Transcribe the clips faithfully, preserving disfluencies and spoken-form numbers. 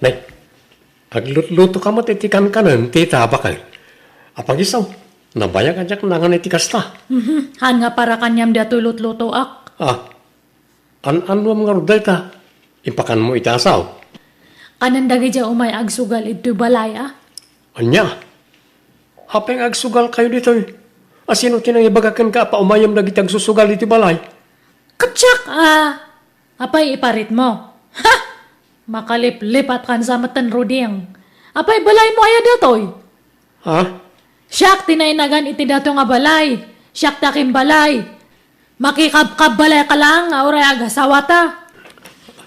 Nay, aglutluto ka met iti kankanen, tita, baket. Apag isu, nabayag a diak nangan iti kasta. Mhm, haan nga para kaniam daytoy lutlutoak. Ah, an-annuam ngarud dayta? Ipakanmo iti asaw. Kanen dagidiay umay agsugal iti balay, a? Ania? Apay nga agsugalkayo ditoy? A, sino ti nangibaga kenka a paumayem dagiti agsusugal iti balay? Ket siak, a, apay iparitmo? Ha! Makaliplipatkan sa metten, Ruding. Apay balaymo aya datoy? Ha? Siak ti nainagan iti dato nga balay. Siak ti akimbalay. Makikabkabbalay ka laeng nga uray agasawata.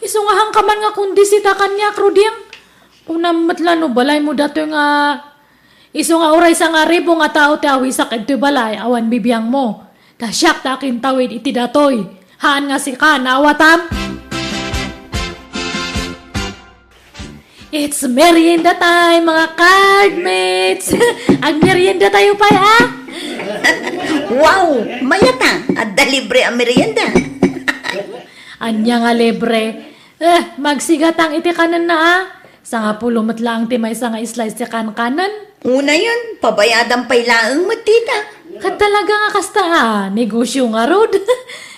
Isu nga haan ka man nga kondisita kaniak, Ruding. Kunam met la no balaymo datoy nga isu nga uray sangaribu nga tao ti awisak idtoy balay awan bibiangmo. Ta siak ti akintawid iti datoy. Haan nga sika, naawatam? It's merienda time, mga cardmates! Agmerienda tayo pay, a? Wow! Mayat a, adda libre a merienda. Ania nga libre? Eh, magsigatang iti kanenna, a? Sangapulo met laeng ti maysa nga slice ti kankanen. Unayen, pabayadam pay laeng met, tita. Ket talaga nga kasta, a? Negosyo ngarud.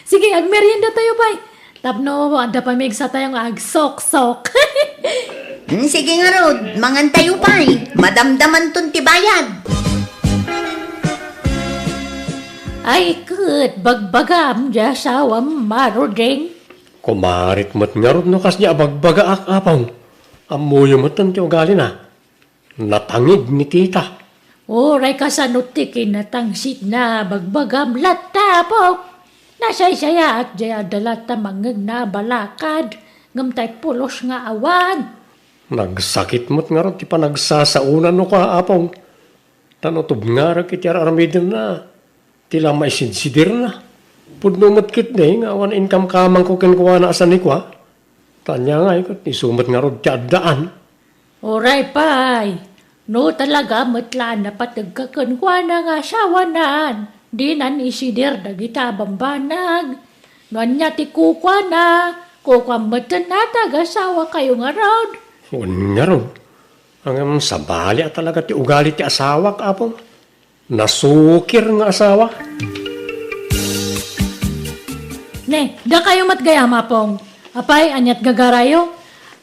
Sige, agmerienda tayo pay. Tapno adda pay miksatayo nga agsoksok. Hmm, sige ngarud, mangantayo pay. Madamdamanton ti bayad. Ay, ket bagbagam diay asawam, a, Ruding. Kumarit met ngarud no kasdiay a bagbagaak, Apong. Ammoyo metten ti ugalina. Natangig ni tita. Uray kasano ti kinatangsitna, bagbagam latta, Apok. Nasaysayaat diay adda latta mangngegna a balakad, ngem tay pulos nga awan. Nagsakit met ngarud ti panagsasaonan no ka, Apong. Ta no tubngarek iti ar-aramidenna, ti la maisidsidirna. Pudno met ketdi nga awan inkamkamangko kenkuana a sanikua. Ta ania ngay ket isu met ngarud ti addaan. Uray pay, no talaga met la a napategka kenkuana nga asawanan, dinan isidir dagita a bambanag. No ania ti kukuana, kukuam metten a ti agasawakayo ngarud. Wen ngarud. Ngem sabali a talaga ti ugali ti asawak, Apong. Nasukir nga asawa. Ne, dakayo met gayam, Apong. Apay, aniat gagarayo?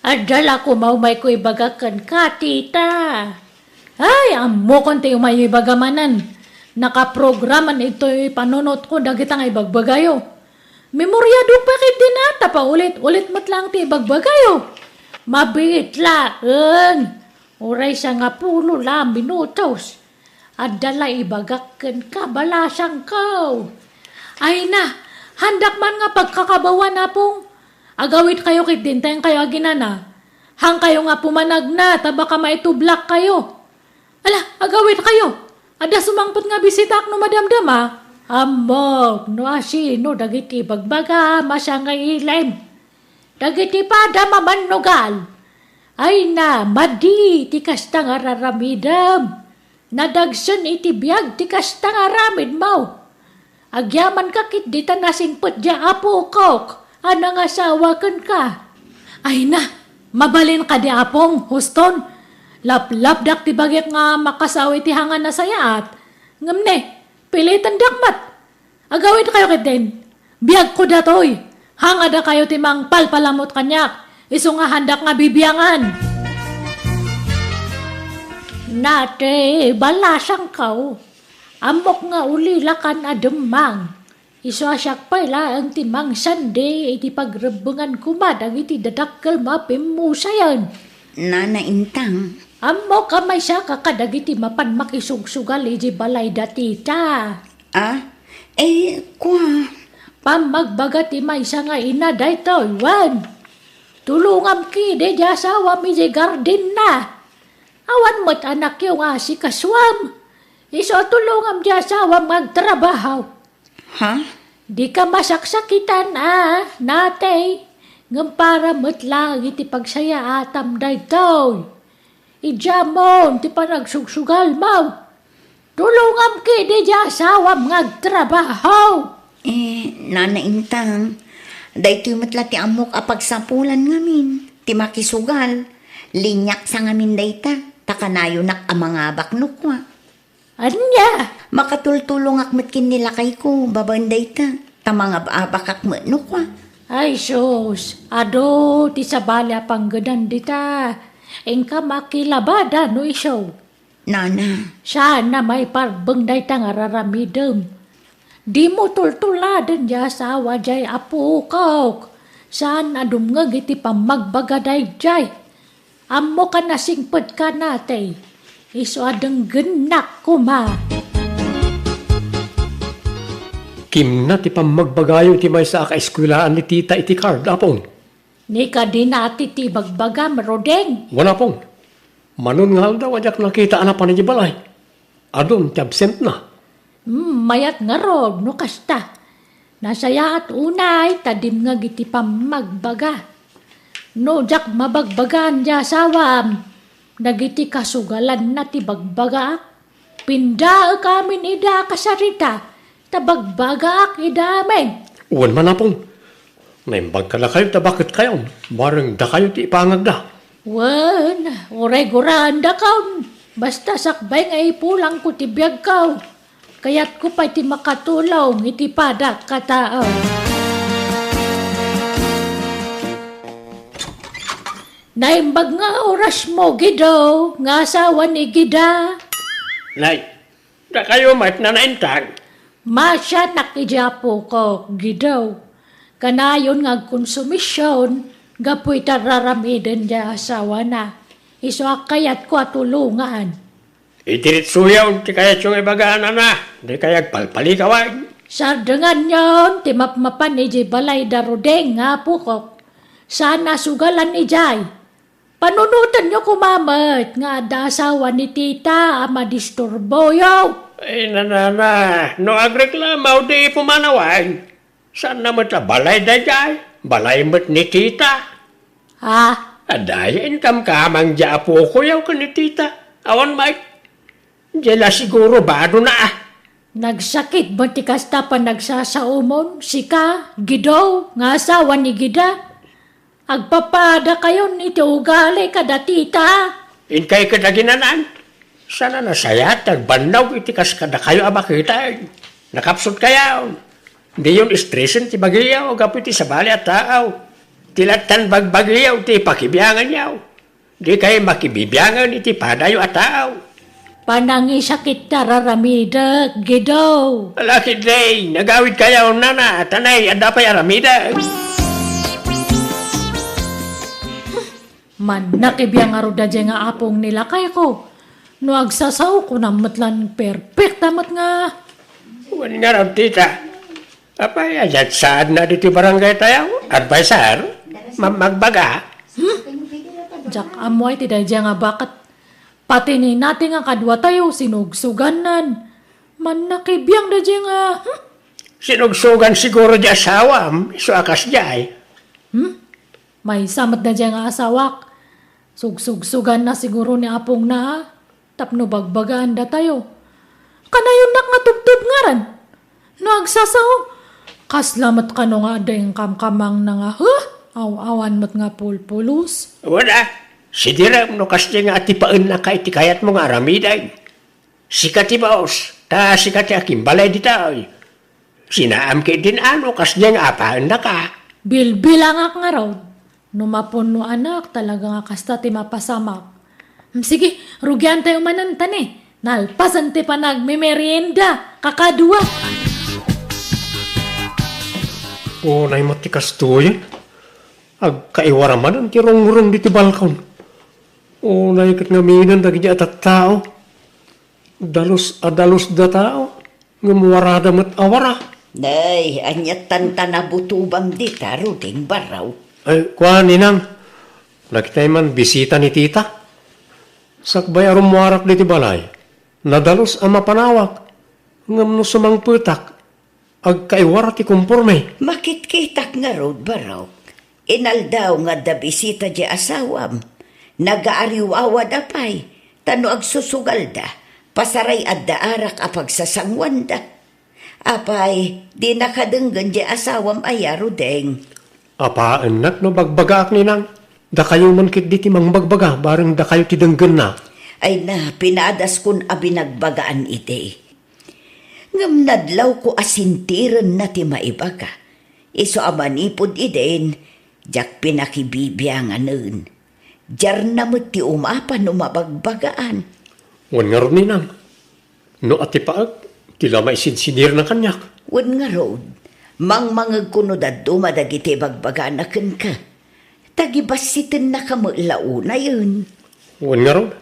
Adda la koma umayko ibaga kenka, tita. Ay, ammokon ti umayyo ibaga manen. Nakaprograman itoy panunotko dagita nga ibagbagayo. Memoriadok pay ketdin a, ta paulit-ulit met laeng ti ibagbagayo. Mabiit laeng. Uray sangapulo la a minutos. Adda la ibagak kenka, balasangko. Ay na, haandak man nga pagkakabawan, Apong. Agawidkayo ketdin ta inkayo aginana. Haankayo nga pumanagna, ta baka maitublakkayo. Ala, agawidkayo. Adda sumangpet nga bisitaak no madamdama. Ammok no asino dagiti ibagbagam a sangailim. Dagiti padam a mannugal. Ay na, madi ti kasta nga ar-aramidem. Nadagsen iti biag ti kasta nga aramidmo. Agyamanka ketdi ta nasingpet diay apokok a nangasawa kenka. Ay na, mabalin kadi, Apong, huston. Laplapdak ti bagik nga makasaw iti hangan a sayaat. Ngem ne, pilitendak met. Agawidkayo ketdin. Biagko datoy. Haan a dakayo ti mangpalpalamut kaniak. Isu nga haandak nga bibiangan. Nati, balasangko. Ammok nga ulilakan a demmang. Isu a siak pay laeng ti mangsandi iti pagrebbengan koma dagiti dadakkel a pimmusayen. Nana Intang. Ammok a maysaka kadagiti mapan makisugsugal iti balay da tita. Ah? Eh, kua? Pammagbaga ti maysa nga ina daytoy, wen. Tulongam kadi diay asawam iti gardenna. Awan met anakyo nga asikasuam. Isu a tulongam diay asawam nga agtrabaho. Ha? Dika masaksakitan a, natay, ngem para met laeng iti pagsayaatam daytoy. Idiamon ti panagsugsugalmo. Tulongam kadi diay asawam nga agtrabaho. Eh, Nana Intang, Daytoy met la ti ammok a pagsapulan ngamin, ti makisugal. Liniaksa ngamin dayta, ta kanayonak a mangabak no kua. Ania? Makatultulongak met ken ni lakayko babaen dayta, ta mangab-abakak met no kua. Ay sus, adu ti sabali a panggedan dita. Inka makilabada no isu. Nana. Saan a maiparbeng dayta nga raramidem. Dimo tultuladen ti asawa diay apokok. Saan a dumngeg iti pammagbaga daydiay. Ammok a nasingpetka nati. Isu a denggennak koma. Kimna ti pammagbagayo iti maysa a kaeskuelaan ni tita iti card, Apong. Ni kadi nati ti ibagbagam, Rodeng? Wen, Apong. Manon nga aldaw a diak nakita a napan idiay balay. Adun ti absentna. Hmm, mayat ngarud no kasta. Nasayaat unay ta dimngeg iti pammagbaga. No diak mabagbagaan ti asawam, dagiti kasugalanna ti bagbagaak. Pindaek amin ida a kasarita, ta bagbagaak ida amin. Wen man, Apong. Naimbag kadakayo ta baketkayon, bareng dakayo ti ipangagda. Wen, uray guraendakon. Basta sakbay nga ipulangko ti biagko, kayatko pay ti makatulong iti padak a tao. Naimbag nga orasmo, Gido, nga asawa ni Gida. Nay, dakayo met nanaintag. Masianak iti apokok, Gido. Kanayon nga agkonsumision gapu iti raramiden ti asawana. Isu a kayatko a tulongan. Idiretsoyon ti kayatyo nga ibaga, nana, dikay agpalpalikawan. Sardenganyon ti mapmapan idiay balay da Rodeng nga apokok. Saan a sugalan idiay. Panunotenyo koma met nga adda asawa ni tita a madisturboyo. Ay, nanana, no agreklamaw, di pumanawan. Saan na met a balay daydiay? Balay met ni tita. Ah? Adda aya inkamkamang diay apokoyo ken ni tita. Awan met. Diay la siguro badona, ah. Nagsakit met ti kasta panagsasaomon, sika, Gido, nga asawa ni Gida? Agpapadakayon iti ugali kada tita. Inkay ket aginanan. Saan a nasayaat ti agbannog iti kas kadakayo a baketen. Nakapsutkayon. Diyon stresen ti bagiyo gapu iti sabali a tao. Ti lattan bagbagiyo ti pakibianganyo. Dikay makibibiangen iti padayo a tao. Panangisakit ti raramidek, Gido. Ala ketdi, nagawidkayo, nana, ta nay, adda pay aramidek. Mannakibiang ngarud daydiay nga apong ni lakayko. No agsasao, kunam met lan perfecta met nga. Wen ngarud, tita. Apay, ania ti saadna ditoy barangay tayo? Adviser? Mam-, magbaga? Hmm? Diak ammo iti daydiay nga baket. Pati ni nati nga kadua tayo, sinugsugannan. Mannakibiang daydiay nga, hmm? Sinugsugan siguro di asawam, isu a kasdiay. Hmm? Maysa met daydiay nga asawak. Sugsugsuganna siguro ni apongna, a, tapno bagbagaan datayo. Kanayonnak nga tubtubngaran. No agsasao, kasla met kano nga adda inkamkamangna nga, huh? Aw-awan met nga pulpulos. Wala, sidirem no kasdiay nga atipaennaka iti kayatmo nga aramiden. Sika ti baos, ta sika ti akimbalay ditoy. Sinaam ketdin a no kasdiay nga apaennaka. Bilbilangak ngarud. No mapunnoanak, talaga nga kasta ti mapasamak. Mm, sige, rugiantayo manen ta ni. Nalpasen ti panagmemerienda, kakadua. Unay met ti kastoy. Agkaiwara manen ti rungrung diti balkon. Unay ket ngamin dagiti a tattao. Dalus a dalus da tao, ngem warada met a wara. Nay, ania tantana butobam dita, Ruding Barraw? Ay, kuan, Inang. Nakitay man bisita ni tita. Sakbay a rummuarak diti balay, nadalus a mapanawak. Ngem no sumangpetak, agkaiwara ti komporme. Makitkitak ngarud, Barok. Inaldaw nga adda bisita di asawam. Nagaariw-awad apay, ta no agsusugalda, pasaray adda arak a pagsasanguanda. Apay, dinaka denggen di asawam aya, Rudeng? Apaennak no bagbagaak, ninang. Dakayo man ketdi ti mangbagbaga, bareng dakayo ti denggenna. Ay na, pinadaskon a binagbagaan idi. Ngem nadlawko a sintirenna ti maibaga. Isu a manipud idin, diak pinakibibianganen. Diarna met ti umapa no mabagbagaan. Wen ngarud, ninang, no atipaek, ti la maisinsinirna kaniak. Wen ngarud, mangmangegko no dadduma dagiti bagbagana kenka. Ta gibassitennaka met la unayen. Wen ngarud,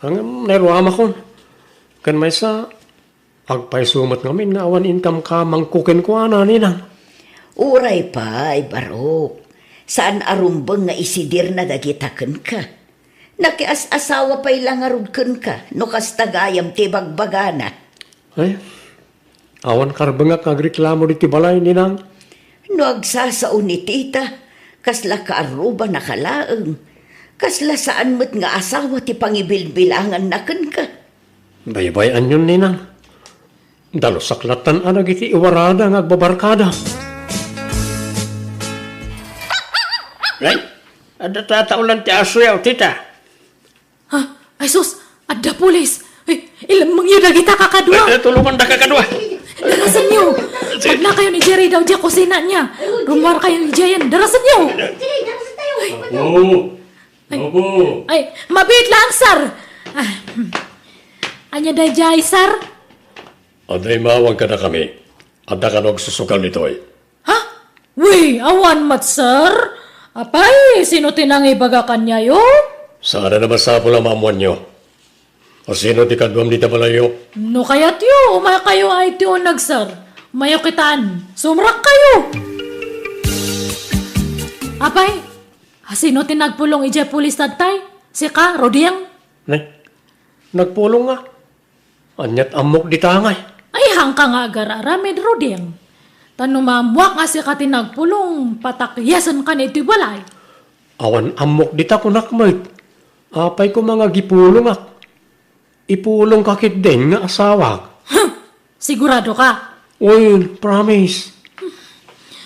ngem nairuamakon. Ken maysa, agpayso met ngamin nga awan inkamkamangko kenkuana, ninang. Uray pay, Barok. Saan a rumbeng nga isidirna dagita kenka. Nakias-asawa pay la ngarud kenka no kasta gayam ti bagbagana. Ay, awan karbengak nga agreklamo ditoy balay, ninang. No agsasao ni tita, kasla kaarrubanaka laeng. Kasla saan met nga asawa ti pangibilbilanganna kenka. Baybay-anyon, ninang. Dalusak lattan a dagiti iwarada nga agbabarkada. Ay, adda tataolan ti asoyaw, tita. Ha? Ay sus, adda pulis. Ay, ilemmengyo dagita kakadua. Ay, ay, tulongandaka kadua. Darasenyo. Magnakayon idiay ridaw idiay kusina niya. Rummuarkayon idiayen. Darasenyo. Ay. Opo. Ay, opo. Ay, mabiit lang, sir. Ah, hmm. Ania daydiay, sir? Adda immawag kadakami. Adda kano agsusugal ditoy. Ha? Wi, awan met, sir. Apay, sino ti nangibaga kaniayo? Saan a masapul a maammoanyo. Asino ti kaduam dita balayyo? No kayatyo, umaykayo ay ti uneg, sir. Umayo kitan. Sumrakkayo. Apay, asino ti nagpulong idiay pulis tattay? Sika, Roding? Ne? Nagpulong nga. Aniat ammok dita ngay? Ay, haanka nga agar-aramid, Roding. Ta no maammoak nga sika ti nagpulong, patakyasenkan iti balay. Awan ammok dita, kunak met. Apay koma nga agipulongak? Ipulongka ketdin nga asawak. Huh! Siguradoka? Wen, promise.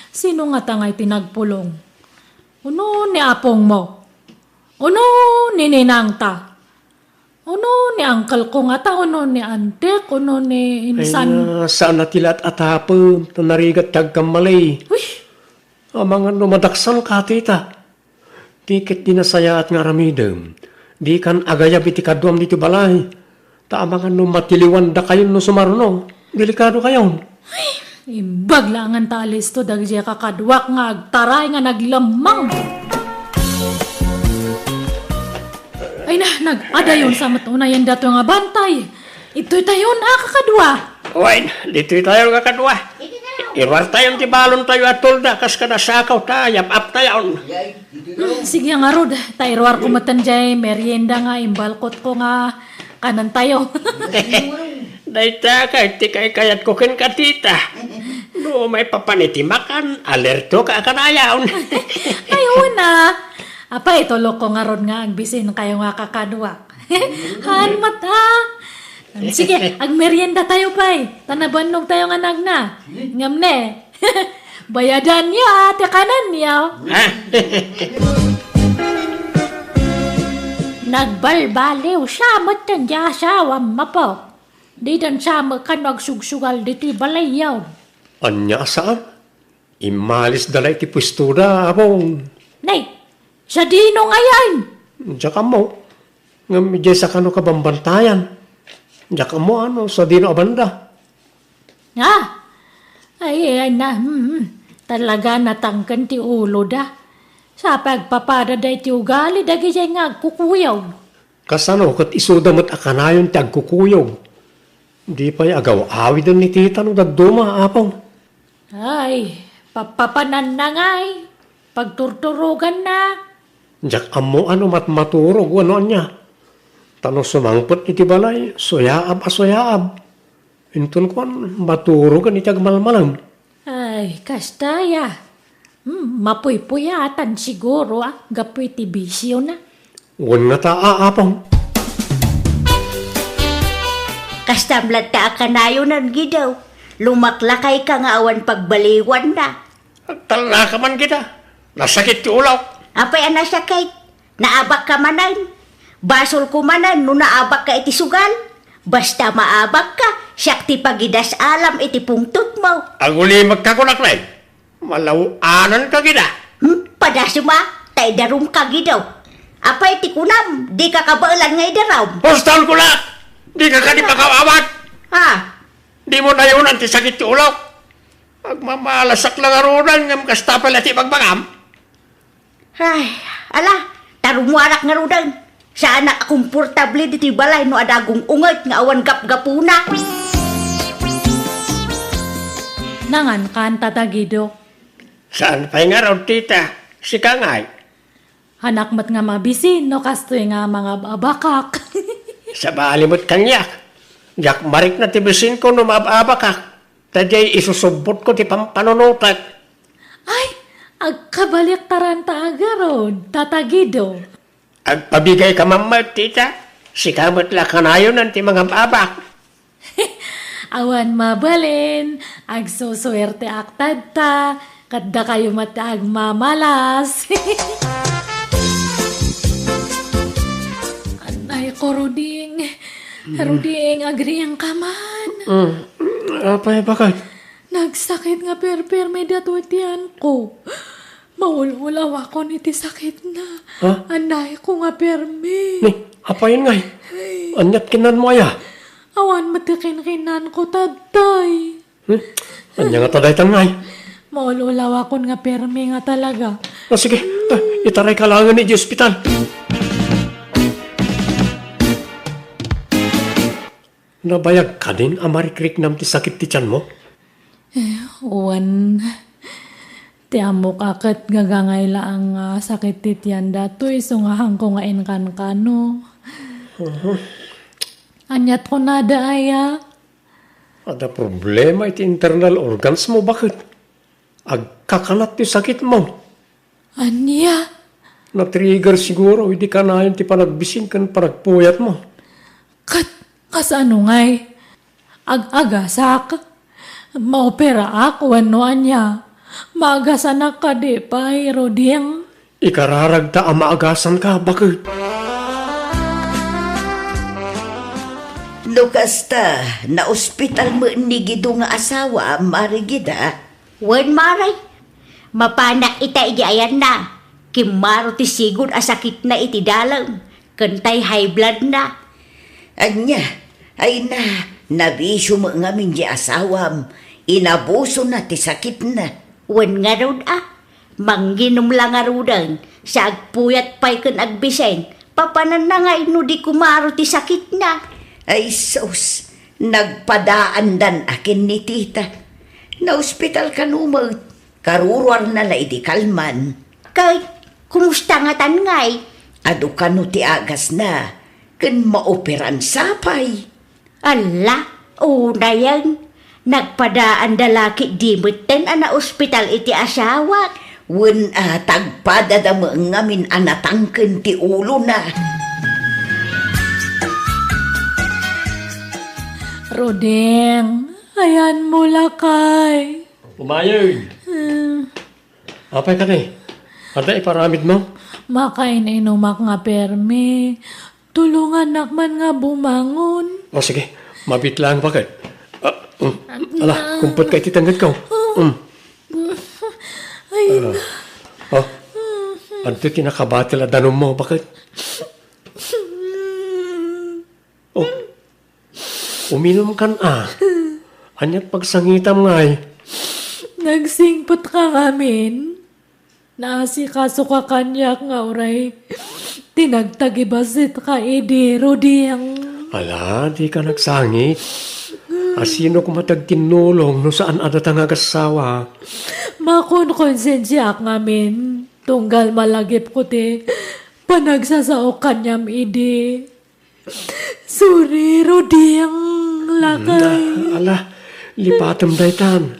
Sino ngata ngay ti nagpulong? Uno ni apongmo? Uno ni ninangta? Uno ni uncle ko ngata? Uno ni antek? Uno ni insan? Ay, saan a ti laat a tapem, ta narigat ti agkamali. Uy! Amangan no madaksanka, tita. Ti ket di nasayaat nga aramidem, dikan agayab iti kaduam ditoy balay. Ta amangan no matiliwandakayon no sumarno, delikadokayon. Ay, imbag laengen ta alisto dagiti kakaduak nga agtaray nga naglemmang. Ay na, nag-adayon sa met unayen dato nga bantay. Itoy tayon a kakadua. Wen, ditoy tayon a kakadua. Iruar tayon ti balon tayo a tolda, kas kada sakaw ta, yap-ap tayon. Hmm, sige ngarud, ta iruarko metten jay merienda nga imbalkotko nga kanen tayo. Dayta kay ti kaykayatko kenka, tita. No maipapan iti makan, alerto ka a kanayon. Ay, una. Apay, tulokko ngarud nga agbisin kayo nga kakaduak. Haan met, ha? Sige, agmerienda tayo pay. Ta nabannog tayo nga nagna. Ngem ne, bayadanyo, ah, ti kanenyo. Ah. Nagbalbaliw sa met ti asawam, Apo. Didan sa met kano agsugsugal ditoy balayyo. Ania a saan? Immalis da la iti puestoda, Apong. Nay, sadino ngayen? Diak ammo. Ngem idiay sakano kabambantayan? Diak ammo ano, sadino a banda? Ah, ay, ay na, hmm, hmm. Talaga natangken ti uloda. Sa pagpapada da iti ugali, dagiti nga agkukuyog. Kasano ket isuda met a kanayon ti agkukuyog? Di pay agaw-awiden ni tita no dadduma, Apong. Ay, papapananna ngay, pagturturoganna. Diak ammo ano matmaturog wenno ania. Ta no sumangpet iti balay, suyaab a suyaab. Inton kuan, maturogan iti agmalmalem. Ay, kasta ya. Hmm, mapuypuyatan siguro, ah, gapu iti bisiona. Wen ngata, a, Apong. Kastam latta a kanayonan, Gidaw. Lumaklakayka nga awan pagbaliwanna. Agtallaka man kita. Nasakit ti ulok. Apay a nasakit? Naabakka manen? Basolko manen no naabakka iti sugal? Basta maabakka, siak ti pagidas-alam iti pungtotmo. Agulimekka kunak, Nay. Malaw-ananka gida. Hmm? Padasem a, ta idarumka gido. Apay ti kunam, dika kabaelan nga idarum? Husto, kunak! Dika kadi makaawat! Ah. Dimo nayonan ti sakit ti ulok. Agmamalasak la ngaruden ngem kasta pay la ti ibagbagam. Ay, ala, tarumuarak ngaruden. Saanak a komportable ditoy balay no adda gung-unget nga awan gapgapuna. Nangankan, Tata Guido. Saan pay ngarud, tita? Sika ngay? Hanak met nga mabisin no kastoy nga mangab-abakak. Sabali met kaniak. Diak marikna ti bisinko no maab-abakak. Ta diay isusubbotko ti pampanunotek. Ay, agkabaliktaranta a ngarud, Tata Guido. Agpabigayka man met, tita. Sika met la kanayonan ti mangab-abak. Awan mabalin, agsusuerteak tatta, ket dakayo met ti agmamalas. Anay ko, Ruding. Ruding, agriingka man. Mm. Apay, baket? Nagsakit nga perpermi datoy tiyanko. Maul-ulawakon iti sakitna. Ha? Anay ko nga permi. Ni, apayen ngay? Ay. Aniat kinanmo aya? Awan met ti kinkinanko, Tatay. Hmm? Ania ngata daytan ngay? Maul-ulawakon nga permi nga talaga. Ah, sige. Ah, itarayka laengen iti ospital. Nabayag kadin a marikriknam ti sakit ti tianmo? Eh, wen, ti ammok a ket gagangay laeng nga sakit ti tian datoy, isu nga haanko nga inkankano. Mhm. Aniat kunada aya? Adda problema iti internal organs mo, baket? Agkakanat ti sakitmo. Ania? Na-trigger siguro idi kanayon ti panagbisin ken panagpuyatmo. Ket kasano ngay? Ag-agasak? Maoperaak wenno ania? Maagasanak kadi pay, Ruding? Ikararagta a maagasanka, baket. No kasta, naospital met ni Guido nga asawa, Mari Guida? Wen, Mari. Mapanak ita idi ayanna. Kimmaro ti sigud a sakitna iti dalem, ken tay high blood na. Ania? Ay na, nabisio met ngamin ti asawam. Inabusona ti sakitna. Wen ngarud a, mangnginem la ngaruden, sa agpuyat pay ken agbisin, papananna ngay no di kumaro ti sakitna. Ay sus, nagpadaandan a ken ni tita. Naospital kano met, karuruarna la idi kalman. Ket, kumusta ngatan ngay? Adu kano ti agasna, ken maoperan sa pay. Alla, unayen, nagpadaanda la ketdi metten a naospital iti asawak. Wen a, tagpadada met ngamin a natangken ti ulona. Ruding, ayanmo lakay. Umayeg. Hmm. Apay kadi? Adda iparamidmo? Makain-inumak nga permi. Tulongannak man nga bumangon. O, sige. Mabiit laeng, baket. Ah, mm. Ala, kumpetka iti tengngedko. Mm. Ay, ah. Oh. Adtoy ti nakabatel a danummo, baket. Oh. Uminumkan a. Aniat pagsangitam ngay? Nagsingpetka ngamin. Naasikasoka kaniak nga uray ti nagtagibasitka idi, Ruding. Ala, dika nagsangit. Asino koma ti agtinnulong no saan a datang nga agassawa? Makonkonsensiaak ngamin, tunggal malagipko ti panagsasaok kaniam idi. Sorry, Ruding, lakay. Mm, ala, lipatem daytan.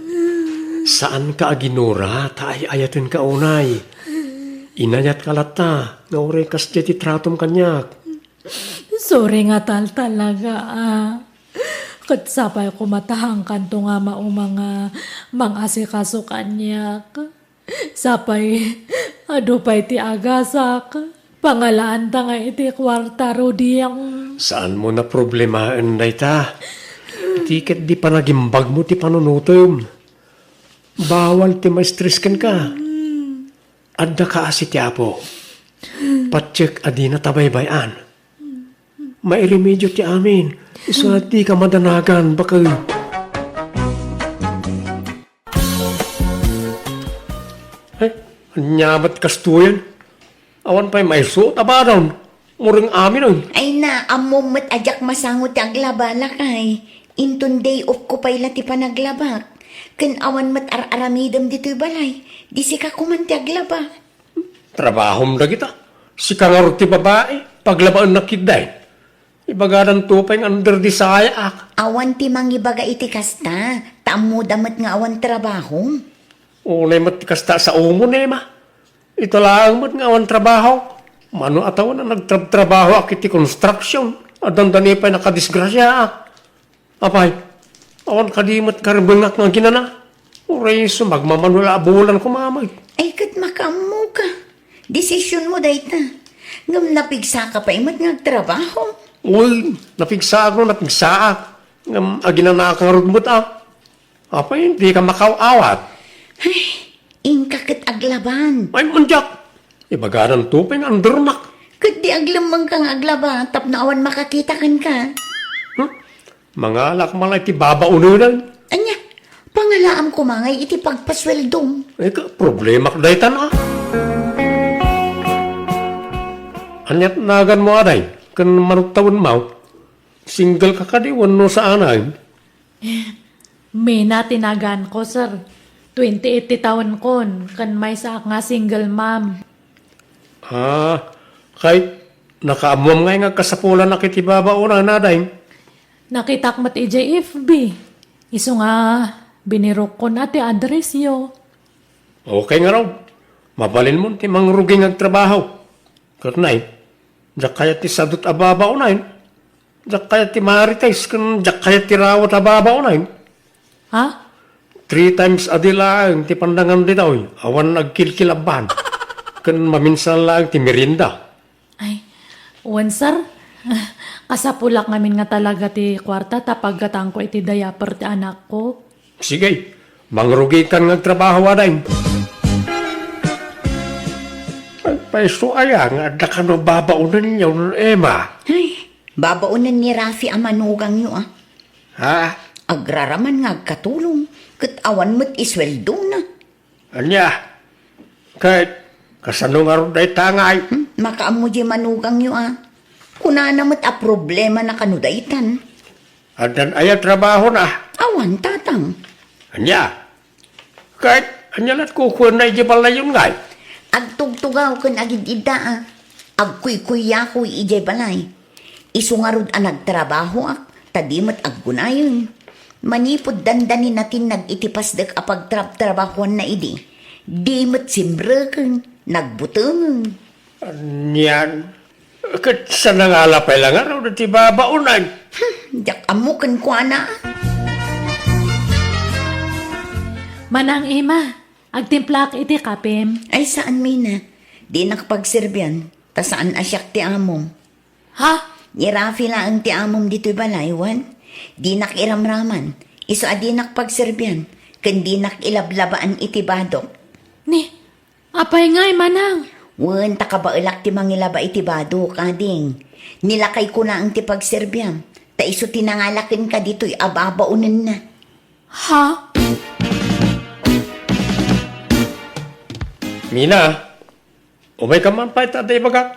Saanka a ginura ta ay-ayatenka unay. Inayatka latta nga uray kasdiay ti tratom kaniak. Sorry nga tal talaga, a. Ket sapay koma ta haankanto nga mauma nga mang-asikaso kaniak. Sapay, adu pay ti agasak. Pangalaanta nga iti kuarta, Ruding. Saanmo a problemaen dayta. Iti ket di panagimbagmo ti panunutem. Bawal ti maistres kenka. Adda kaasi ti Apo. Patiek a dina tabaybay-an. Mairemedio ti amin. Isu a dika madanagan, baket. Ay, ania met kastoyen? Awan pay maisuot a badon. Mureng amin, oy. Ay na, ammom met a diak masango ti aglaba, lakay. Inton day off ko pay la ti panaglabak. Ken awan met ar-aramidem ditoy balay. Di sika koman ti aglaba. Trabahom dagita. Sika ngarud ti babai. Paglabaennak ketdin. Ibagadanto pay nga under di sayaak. Awan ti mangibaga iti kasta, ta ammoda met nga awan trabahom. Unay met ti kasta a saom, Emma. Ita laeng met nga awan trabaho. Mano a tawen a nagtrabtrabahoak iti construction, a dandani pay nakadisgrasiaak. Apay, awan kadi met karbengak nga aginana. Uray isu magmamano la a bulan koma met. Ay, ket makaammoka. Desisionmo dayta. Ngem napigsaka pay met nga agtrabaho. Uy, napigsaak no napigsaak. Ngem aginanaak ngarud met a. Apay, dika makaaw-awat? Ay, inka ket aglaban. Ay, mandiak. Ibagadanto pay nga undernak. Ket di aglemmengka nga aglaba tapno awan makakita kenka. Hmm? Mangalak malay ti babaonenan. Ania, pangalaam koma ngay iti pagpasueldom. Ay, ka, problemak daytan a. Aniat naganmo, aday? Ken manuktawen maw? Single ka kadi wenno saanen? Mina ti naganko, sir. Twenty-eight ti tawenkon, ken maysaak nga single mom. Ah, kay nakaammuam ngay nga kasapulanak iti babaonan, aday? Nakitak met idiay F B. Isu nga binirukkon a ti addressyo. Okay ngarud. Mabalinmon ti mangrugi nga agtrabaho. Ket nay, diak kayat ti sadut a babaonan. Diak kayat ti marites ken diak kayat ti rawat a babaonan. Ha? Three times a day laeng ti pandangan ditoy, awan agkilkilabban. Ken maminsan laeng ti merienda. Ay, wen, sir. Kasapulak ngamin nga talaga ti kuarta ta paggatangko iti diaper ti anakko. Sige, mangrugikan nga agtrabaho, aday. Ay, payso aya nga adda kano babaonenyo, Emma? Ay, babaonen ni Rafi a manugangyo, a. Ha? Agraraman nga agkatulong, ket awan met isueldona. Ania? Ket kasano ngarud dayta ngay? Hmm? Makaammo diay manugangyo, a. Kunana met a problemana kano daytan. Addan aya trabahona? Awan, tatang. Ania? Ket ania lat kukuenna idiay balayyon ngay? Agtugtugaw ken agid-idda, a. Agkuykuykuy idiay balay. Isu ngarud a nagtrabahoak, ta di met aggunayen. Manipud dandani natinnag iti pasdek a pagtrabtrabahoanna idi, di met simreken, nagbutengen. Anian? Ket sanangala pay la ngarud ti babaonan. Hmm, diak ammo kenkuana. Manang Emma, agtimplaak iti kapem. Ay, saan, Mina. Dinak pagserbian, ta saan a siak ti amom. Ha? Ni Rafi laeng ti amom ditoy balay, wen? Dinak iramraman. Isu a dinak pagserbian, ken dinak ilablabaan iti badok. Ni, apay ngay, manang? Wen, ta kabaelak ti mangilaba iti badok, ading. Ni lakayko laeng ti pagserbiam, ta isu ti nangala kenka ditoy a babaonenna. Ha? Mina, umayka man pay ta adda ibagak.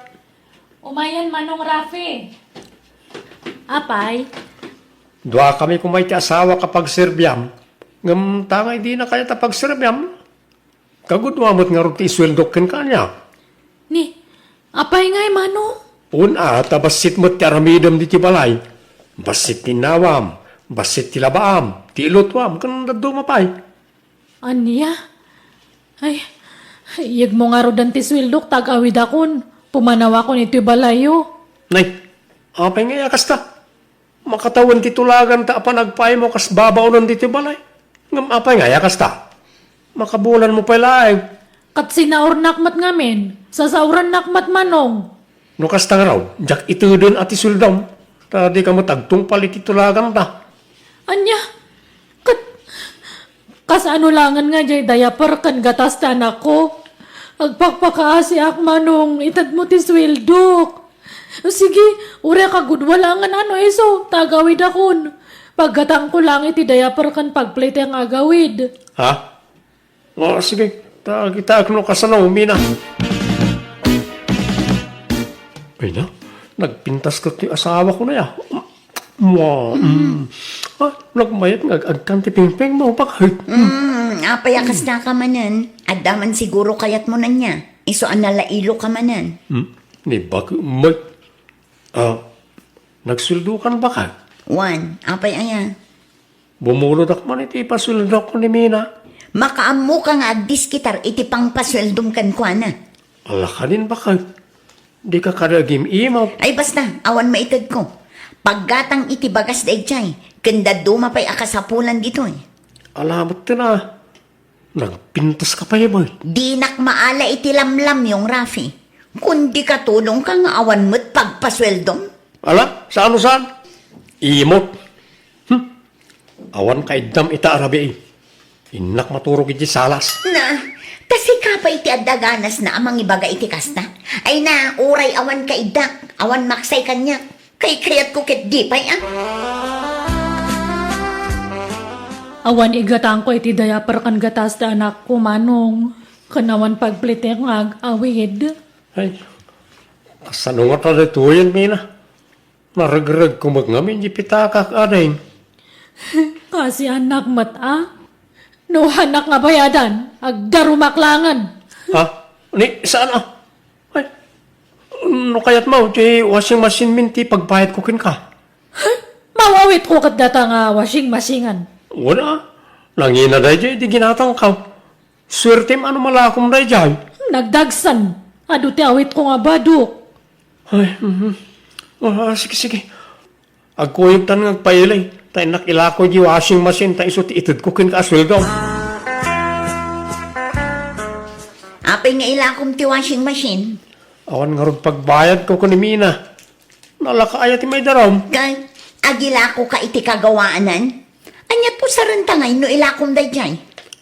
Umayen, Manong Rafi. Apay? Duakami koma iti asawak a pagserbiam. Ngem ta ngay dina kayat a pagserbiam, kagudua met ngarud ti isueldok kenka, ania? Ni, apay ngay, Mano? Wen a, ta bassit met ti aramidem ditoy balay. Bassit ti innawam, bassit ti labaam, ti ilutuam, ken dadduma pay. Ania? Ay, iyegmo ngaruden ti sueldok ta agawidakon. Pumanawakon itoy balayyo. Nay, apay ngay a kasta? Makatawen ti tulaganta a panagpaymo kas babaonen ditoy balay. Ngem apay ngay a kasta? Makabulanmo pay laeng. Ket sinaurnak met ngamin, sasaurnak met, Manong. No kasta ngarud, diak iteden a ti sueldom, ta dika met agtungpal iti tulaganta. Ania? Ket kasano laengen nga diay diaper ken gatas ti anakko? Agpakpakaasiak, Manong, itedmo ti sueldok. Sige, uray kagudua laengen no isu, ta agawidakon. Paggatangko laeng iti diaper ken pagplete nga agawid. Ha? O, sige. Ta, kitaek no kasano, Mina. Ay na, nagpintas ket ti asawak, no ya. Mua, mm. Ah, nagmayat nga ag-, agkan ti pingpingmo, bakit? Mm, apay a kasta ka manen? Adda man siguro kayatmo ania. Isu a nalailo ka manen. Hmm, ni bakit, may. Ah, nagsueldokan, bakit? Wen, apay aya? Bumulodak man iti pasueldok ni Mina. Makaammoka nga agdiskitar iti pangpasueldom kenkuana. Ala kanin, bakit? Dika kadi agim-imaw. Ay, basta, awan maitedko. Paggatang iti bagas daydiay, ken dadduma pay a kasapulan ditoy. Ala met ten a, nagpintas ka pay met. Dinak maala iti lamlamyong, Rafi. Kundi katulong ka nga awan met pagpasueldom. Ala, saan no saan? Imot. Hmm. Awan kaiddam ita a rabii. Innak maturog iti salas. Na, ta sika pay ti adda ganasna a mangibaga iti kasta. Ay na, uray awan kaiddak, awan maksay kaniak. Kaykayatko ket di pay a. Awan igatangko iti diaper ken gatas ti anakko, Manong. Ken awan pagplitek nga ag-awid. Ay, kasano ngata daytoyen, Mina? Naregregko met ngamin di pitakak, ading. Kaasiannak met a. No hanak nga bayadan, agdarumak laengen. Ha? Ni, saan a? Ay, no kayatmo, ti washing machine min ti pagbayadko kenka. Mawawitko ket data nga washing machine-an. Wala. Nangina daydiay di ginatangko. Suertem a no malakom daydiay. Nagdagsen. Adu ti awitko nga badok. Ay, mhm. Ah, sige, sige. Agkuyogtan nga agpaili. Ta innak ilako di washing machine ta isu ti itedko kenka a sueldo. Apay nga ilakom ti washing machine? Awan ngarud pagbayadko ken ni Mina. Nalaka aya ti maidarum? Ket agilakoka iti kagawaanan? Ania pusarenta ngay no ilakom daydiay?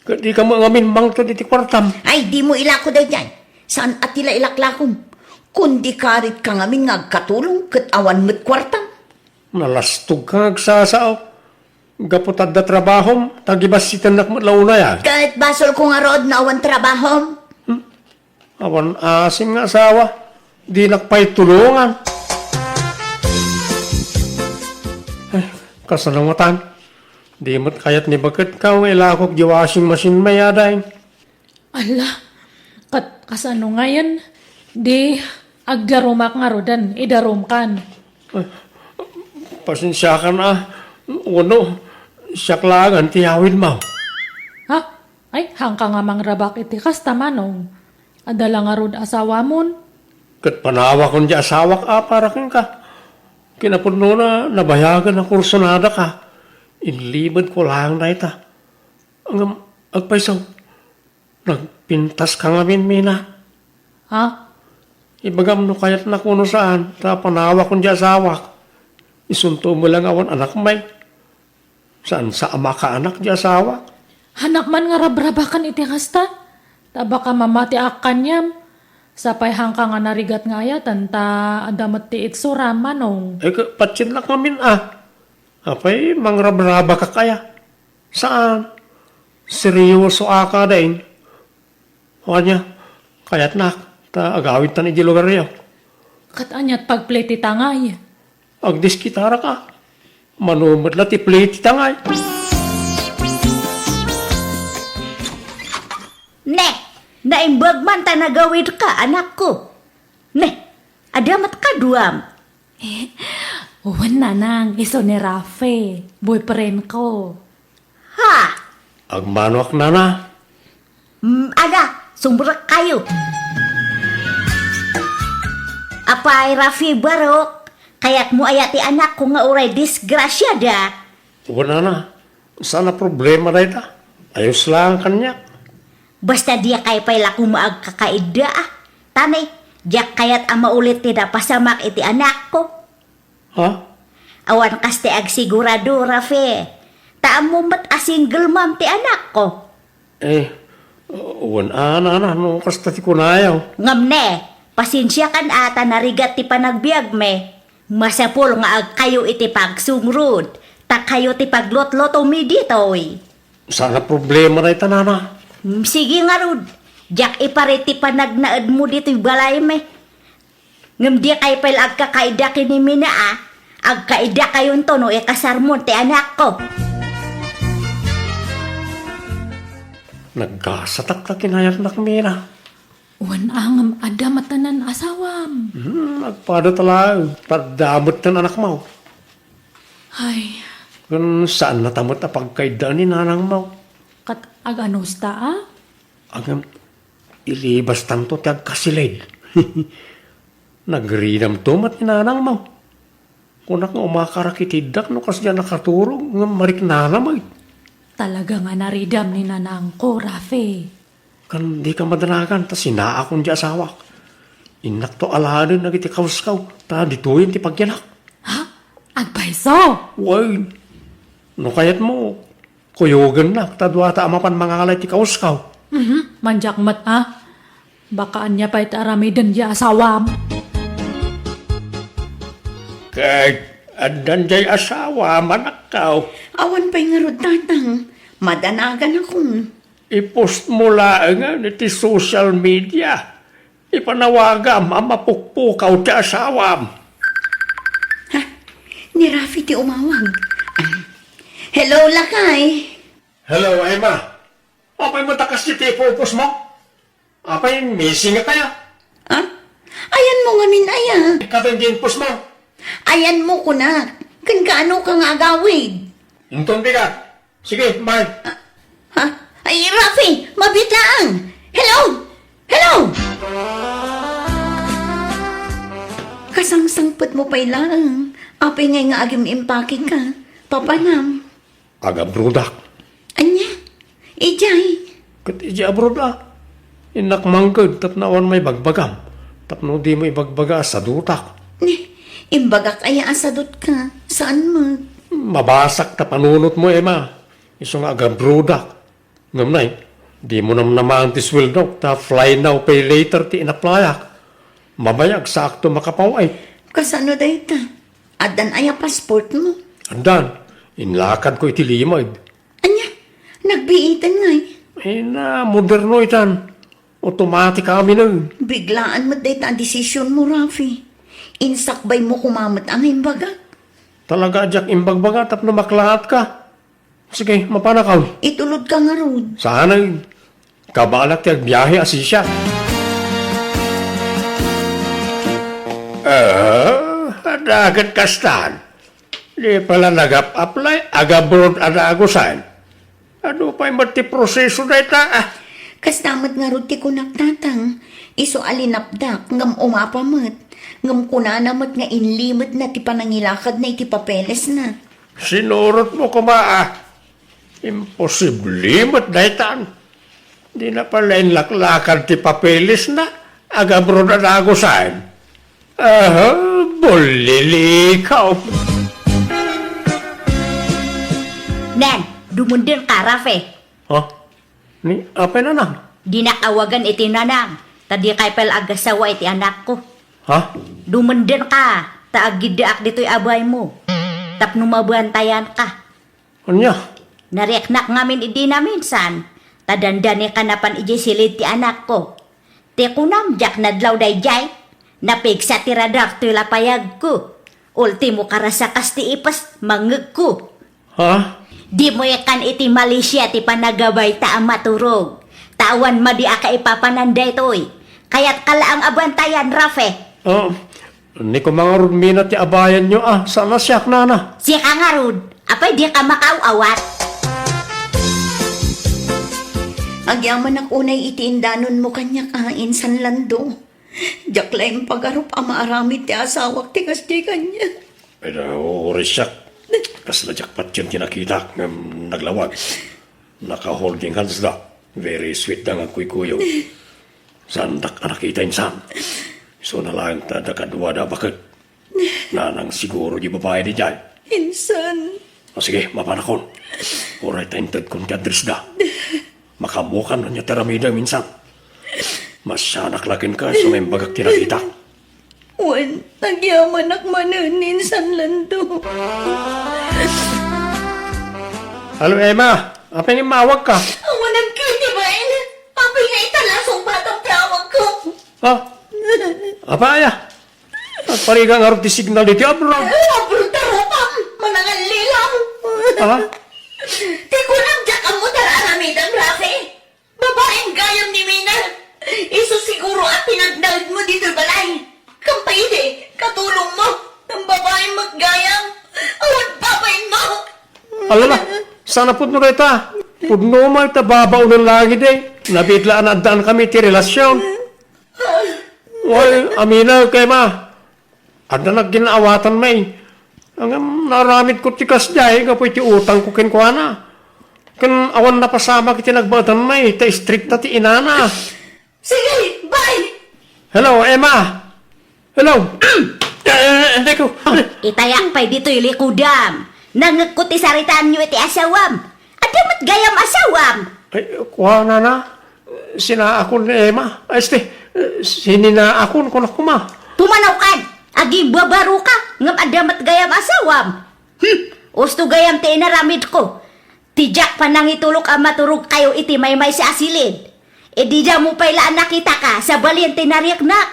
Ket dika met ngamin mangted iti kuartam. Ay, dimo ilako daydiay. Saan a ti la ilaklakom. Kundi karit ka ngamin nga agkatulong ket awan met kuartam. Nalastogka nga agsasao. Gapu ta adda trabahom, ta gibassitennak met la unay a. Ket basolko ngarud no awan trabahom. Hmm? Awan asim nga asawa, dinak pay tulongan. Ay, kasano ngatan? Di met kayat ni baket ka nga ilakok di washing machine may, ading. Ala, kat-, kasano ngayen? Di agdarumak ngaruden, idarumkan. Ay, pasensiakan a, wenno, siak laengen ti awidmo. Ha? Ay, haanka nga mangrabak iti kasta, Manong. Adda la ngarud asawamon? Ket panawakon di asawak a para kenka. Kinapudnona, nabayagen a kursunadaka. Inlibedko laeng dayta. Ngem, agpayso, nagpintaska ngamin, Mina. Ha? Ibagam no kayatnak wenno saan, ta panawakon di asawak. Isunto met la nga awan anak may. Saan sa a makaanak di asawak? Hanak man nga rabrabakan iti kasta. Ta baka mamatiak kaniam. Sapay haanka nga narigat nga ayaten ta adda met ti itsuram, Manong. Ay, ka-, patiennak ngamin a. Apay, mangrabrabakak aya? Saan. Seryosoak, ading. O ania, kayatnak, ta agawidtan iti lugaryo. Ket aniat pagplete ti tangay? Agdiskitarak a. Mano met la ti plete ti tangay. Ne, naimbag man ta nagawidka, anakko. Ne, adda met kaduam. Wen, nanang, isu ni Rafe, boyfriend ko. Ha? Agmanoak, nana. Mm, aga, sumrekkayo. Apay, Rafi Barok, kayatmo aya ti anakko nga uray disgrasiada? Wen, nana, saan a problema dayta. Ayos laeng kaniak. Basta dikay pay la koma agkakaidda, a. Tani, diak kayat a maulit ti napasamak iti anakko. Ha? Awan kas ti agsigurado, Rafe. Ta ammom met a single mom ti anakko. Eh, wen a, nana, no kasta ti kunayo. Ngem ne, pasensiakan a ta narigat ti panagbiagmi. Masapul nga agkayo iti pagsungrod, ta kayo ti paglutlutomi ditoy. Saan a problema dayta, nana. Mm, sige ngarud, diak iparit ti panagnaedmo ditoy balaymi. Ngem dikay pay la agkakaidda ken ni Mina, a. Agkaiddakayonto no ikasarmon ti anakko. Nagkasatak ta kinayatnak, Mina. Wen a, ngem adda met a nan-asawam. Hmm, agpada ta laeng, ta adda met ti anakmo. Ay. Ken saan nata met a pagkaiddaan ni nanangmo. Ket aganusta, a? Agam, ilibastanto ti agkasilid. Nagridamto met ni nanangmo. Kunak nga umakarak iti iddak no kasdiay a nakaturog ngem mariknana met. Talaga nga naridam ni nanangko, Rafe. Ken dika madanagan ta sinaakon ti asawak. Innakto alaen dagiti kauskaw ta ditoyen ti pagyanak. Ha? Agpayso? Wen, no kayatmo, kuyogennak ta duata a mapan mangala iti kauskaw. Mhm, mandiak met, a. Baka ania pay ti aramiden ti asawam. Ket addan diay asawam, anakko. Awan pay ngarud, tatang. Madanaganakon. I-post mo laengen iti social media. Ipanawagam a mapukpukaw ti asawam. Ha? Ni Rafi ti umawag. Hello, lakay. Hello, Emma. Apay met a kasdiay ti ipupos mo? Apay, missing ka kaya? Ha? Ayanmo ngamin aya? Ikaw ti infos mo. Ayanmo kunak. Ken kaano ka nga agawid? Inton bigat. Sige, bye. Ah, ha? Ay, Rafi, mabiit laeng. Hello? Hello? Kasangsangpet mo pay laeng. Apay ngay nga agim-impake ka? Papanam. Agabroadak. Ania? Idiay? Ket idiay abroad a. Innak mangked tapno awan maibagbagam. Tapno dimo ibagbaga a sadutak. Ni, imbagak aya a sadutka? Saan met? Mabasak ta panunotmo, Emma. Isu nga agabroadak. Ngem nay, dimo namnamaen ti sueldok ta fly now, pay later ti inaplayak. Mabayag saakto makapaw-ay. Kasano dayta? Addan aya passport mo? Addan. Inlakadko iti limed. Ania? Nagbiiten ngay? Ay, na, moderno itan. Automatic aminen. Biglaan met dayta a desisyon mo, Rafi. Insakbay mo koma met a nga imbagak. Talaga a diak imbagbaga tapno maklaat ka. Sige, mapanakaw. Itulod ka ngarud. Saan ay? Kabalak ti agbiahe a sisiak. Ah, adda ket kastan. Di pala nagap-apply, agabroad a naagusan. Adu pay met ti proseso dayta, ah. Kasta met ngarud ti kunak, tatang. Isu a linapdak, ngem umapa met. Ngem kunana met nga inlimetna ti panangilakadna iti papelesna. Sinurotmo koma, ah. Imposible met daytan. Dina pay la inlaklakad ti papelesna, agabroad a naagusan. Aha, bullilikaw. Nen, dumundeng ka, Rafe. Ha? Ni, apay nanang? Dinak awagan iti nanang, ta dikay pay la agasawa iti anakko. Ha? Dumundeng ka, ta agiddaak ditoy a baymo. Tapno mabantayanka. Ania? Nariknak ngamin idi naminsan, ta dandani ka napan idiay silid ti anakko. Ti kunam, diak nadlaw daydiay, napigsa ti radar toy lapayagko. Ultimo karasakas ti ipes, mangngegko. Ha? Dimo ikan iti Malaysia ti panagabay ta a maturog. Ta awan madi a kaipapanan daytoy. Kayatka laeng a bantayan, Rafe. Ah, Ni koma ngarud mina ti abayanyo a, saan a siak, nana? Sika ngarud, apay dika makaaw-awat? Agyamanak unay iti indanonmo kaniak a insan Lando. Diak la impagarup a maaramid ti asawak ti kasdi kaniak. Pero, uri siak, kasla diak patien ti nakitak ngem naglawag. Naka-holding hands da. Very sweet da nga agkuykuyog. Saandak a nakita insan. Isuna laeng ta adda kaduada a baket. Nanang siguro di babai diay. Insan. O sige, mapanakon. Uray ta intedkon ti address da. Makaammokan no ania ti aramidem insan. Masianak la kenka isu nga imbagak ti nakita. Wen, agyamanak manen ni insan Lando. Hello, Emma. Apay nga immawagka? Awan agkay ti bain. Apay nga ita la sungbatam ti awagko. Ah? Apay aya? Agparigat ngarud ti signal ditoy abroad. Eh, abroad ta rupam. Manangallilaw. Ah? Ti kunam, diak ammo ti ar-aramidem, Rafi. Babaen gayam ni Mina. Isu siguro a pinagnaedmo ditoy balay. Ngem pay idi, katulongmo. Ngem babaen met gayam. Awan babaenmo. Alala, saan a pudno dayta? Pudno met ta babaonen laeng idi. Nabiit la a naaddankami ti relasion. Wen, aminaek, Emma. Adda nagginawatan, may. Ngem naaramidko ti kasdiay gapu iti utangko kenkuana. Ken awan napasamak iti nagbaetan, may, ta istrikta ti inana. Sige, bye! Hello, Emma! Hello! Eh, eh, eh, teko. Itayak pay ditoy likudam. Nangngegko ti saritaanyo iti asawam. Adda met gayam asawam. Ay, kua, nana. Sinaakon ni Emma. Ay, este, sininaakon, kunak koma. Pumanawkan! Agibabaro ka, ngem adda met gayam asawam. Hmm, usto gayam ti inaramidko. Ti diak panangitulok a maturogkayo iti maymaysa a silid. Idi damo pay la a nakitaka, sabalien ti narieknak.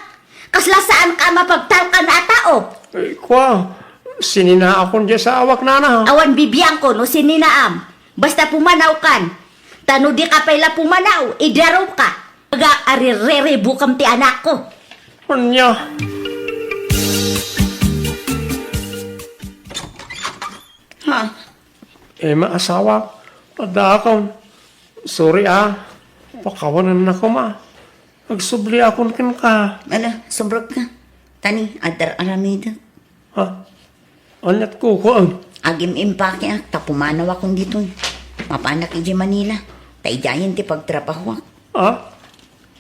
Kasla saanka a mapagtalkan a tao. Ay, kua, sininaakon diay asawak, nana. Awan bibiangko no sininaam. Basta pumanawkan. Ta no dika pay la pumanaw, idaruka. Agak a ririribukem ti anakko. Ania? Ha? Emma, asawak, addaakon. Sorry, a. Pakawanennak koma. Agsubliakon kenka. Ala, sumrekka. Tani, adda ar-aramidek. Ha? Aniat kukuan? Agim-impakeak ta pumanawakon ditoy. Mapanak idiay Manila. Ta idiayen ti pagtrabahoak. Ha?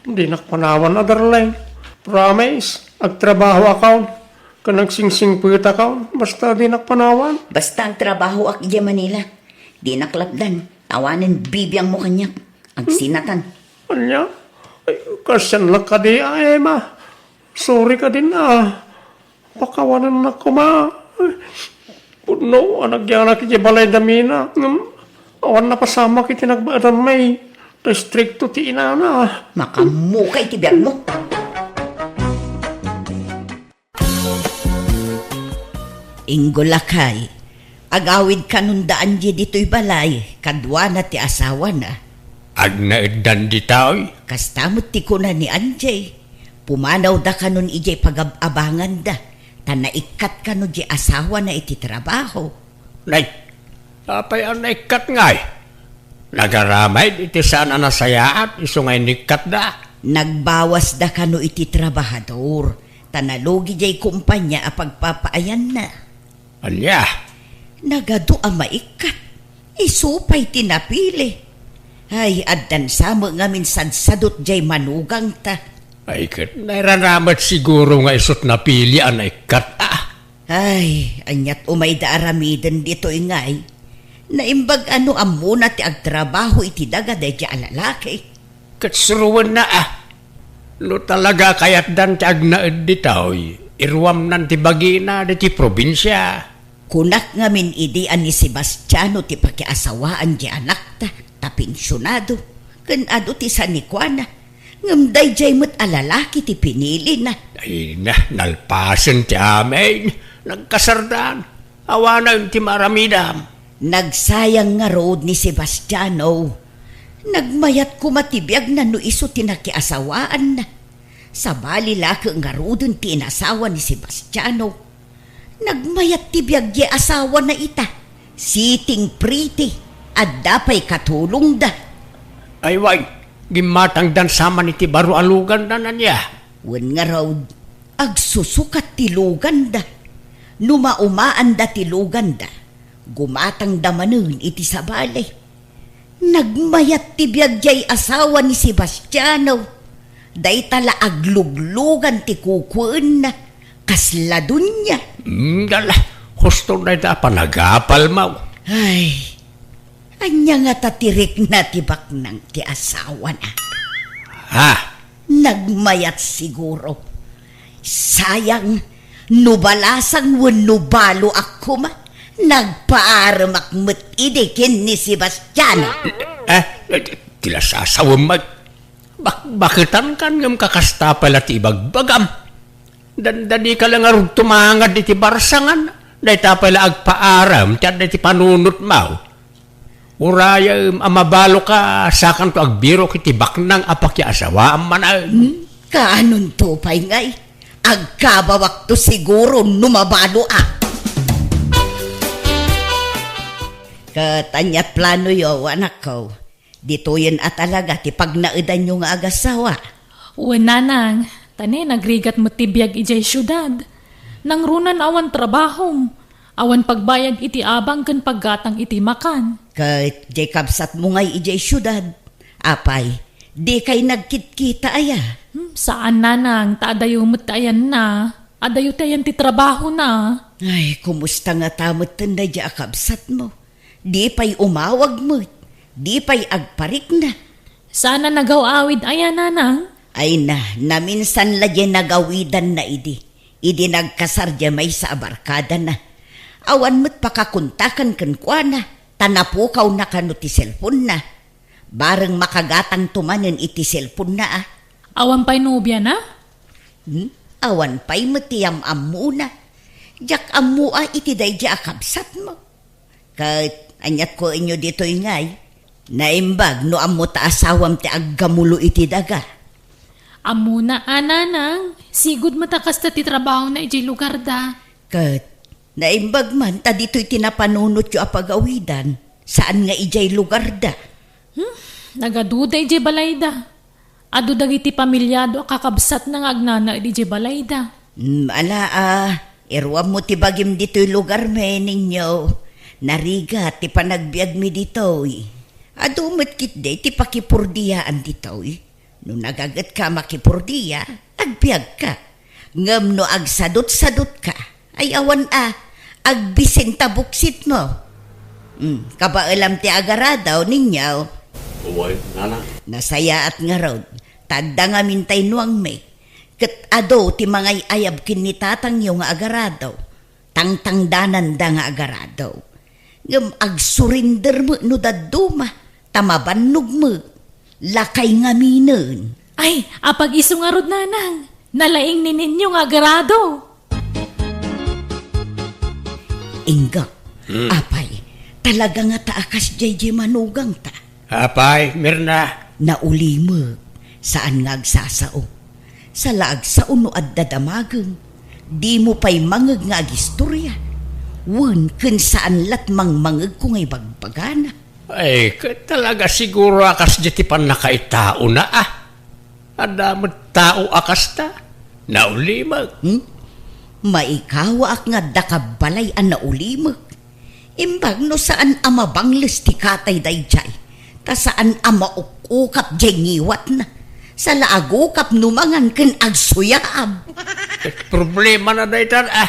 Dinak panawan a, darling. Promise, agtrabahoakon. Ken agsingsingpetakon. Basta dinak panawan. Basta agtrabahoak idiay Manila. Dinak lapdan. Awanen bibiangmo kaniak. Agsinatan. Ania? Ay, kasdiay la kadi, a, Emma. Sorry kadin, a. Pakawanennak koma. Pudno a nagyanak idiay balay da Mina. Ngem awan napasamak iti nagbaedan, may. Ta istrikto ti inana. Makaammoka iti biagmo. Inggo, lakay, agawid kanon da Angie ditoy balay, kaduana ti asawana. Agnaeddan ditoy? Kasta met ti kuna ni Angie. Pumanawda kanon idiay pagab-abanganda, ta naikkat kano diay asawana iti trabaho. Nay, apay a naikkat ngay? Nagaramid iti saan a nasayaat isu nga inikkatda. Nagbawasda kano iti trabahador, ta nalugi diay kompania a pagpapaayanna. Ania? Nagadu a maikkat. Isu pay ti napili. Ay, addan sa met ngamin sadsadot diay manugangta. Ay, ket nairana met siguro nga isut napili a naikkat, a. Ay, aniat umay da aramiden ditoy ngay? Naimbag a no ammona ti agtrabaho iti daga daydiay a lalaki. Ket suroenna, a. No talaga kayatdan ti agnaed ditoy, iruamnan ti bagina ditoy probinsia. Kunak ngamin idi a ni Sebastiano ti pakiasawaan ti anakta, ta pensionado, ken adu ti sanikuana. Ngem daydiay met a lalaki ti pinilina. Ay na, nalpasen ti amin. Nagkasardan. Awanen ti maaramidam. Nagsayang ngarud ni Sebastiano. Nagmayat koma ti biagna no isu ti nakiasawaanna. Sabali la ket ngaruden ti inasawa ni Sebastiano. Nagmayat ti biag diay asawana ita. Sitting pretty. Adda pay katulongda. Ay, wen, gimmatangdan sa man iti baro a lugandan, ania? Wen ngarud, agsusukat ti luganda. No maumaanda ti luganda, gumatangda manen iti sabali. Nagmayat ti biag jay asawa ni Sebastiano. Dayta la agluglugan ti kukuenna. Kasla dunia. Ngala, husto dayta a panagapalmo. Ay, ania ngata ti rikna ti baknang ti asawana? Ha? Nagmayat siguro. Sayang, no balasang wenno baloak koma, nagpaaremak met idi ken ni Sebastiano. Eh, eh, ti la sasawem met. Bak-, baketan kan ngem kakasta pay la ti ibagbagam. Dandani ka la ngarud tumangad iti barsangan. Dayta pay la agpaarem ti adda iti panunotmo. Urayem a mabaloka, sakanto agbirok iti baknang a pakiasawaam manen. Hmm? Kaanonto pay ngay? Agkabawakto siguro no mabaloak. Ket aniat planoyo, anakko? Ditoyen a talaga ti pagnaedanyo nga agasawa? Wen, nanang, ta ne, nagrigat met ti biag idiay siudad. Nangruna awan trabahom. Awan pagbayad iti abang ken paggatang iti makan. Ket diay kabsatmo ngay idiay siudad. Apay, dikay nagkitkita aya? Hmm, saan, nanang, ta adayo met ti ayanna. Adayo ti ayan ti trabahona. Ay, kumusta ngata metten daydiay a kabsatmo? Di pay umawag met. Di pay agparikna. Saan a nagaw-awid aya, nanang? Ay na, naminsan la diay nagawidanna idi. Idi nagkasar diay maysa a barkadana. Awan met pakakontakan kenkuana, ta napukawna kano ti cellphone-na. Bareng makagatangto manen iti cellphone-na a. Awan pay nobiana? Hmm? Awan pay met ti am-ammona. Diak ammo a iti daydiay a kabsatmo. Ket aniat kuenyo ditoy ngay? Naimbag no ammo ta asawam ti aggamulo iti daga. Ammona a, nanang, sigud met a kasta ti trabahona idiay lugarda. Ket naimbag man ta ditoy ti napanunotyo a pagawidan, saan nga idiay lugarda. Hmm? Nagaduda idiay balayda. Adu dagiti pamiliado a kakabsatna nga agnanaed idiay balayda. Hmm, ala a, iruammo ti bagim ditoy lugarmi, ninyo. Narigat ti panagbiagmi ditoy. Adu met ketdi ti pakipurdiyaan ditoy. No nagagetka a makipurdia, agbiagka. Ngem no agsadutsadutka, ay awan a, agbisenta buksitmo. Hmm, kabaelam ti agarado, ninyo? Uy, nana. Nasayaat ngarud, ta adda ngamin tay nuangmi. Ket adu ti mangay-ayab ken ni tatangyo nga agarado. Tangtangdananda nga agarado. Ngem agsurinder met no dadduma, ta mabannog met. Lakay ngaminen. Ay, apag-isu ngarud, nanang. Nalaing ni Ninyo nga agarado. Inggak, Hmm. apay, talaga ngata a kasdiay diay manugangta. Apay, Mirna. Naulimek, saan nga agsasao. Sala agsao no adda damagem. Dimo pay mangeg nga agistoria. Wen ken saan lat mangmangegko nga ibagbagana. Ay, ket talaga siguro a kasdiay ti pannakaitaona, a. Adda met tao a kasta. Naulimek. Hmm? Maikawaak nga adda kabbalay a naulimek. Imbag no saan a mabangles ti katay daydiay, ta saan a mauk-ukap diay ngiwatna. Sala agukap no mangan ken agsuyaab. Ket problemana daytan, a.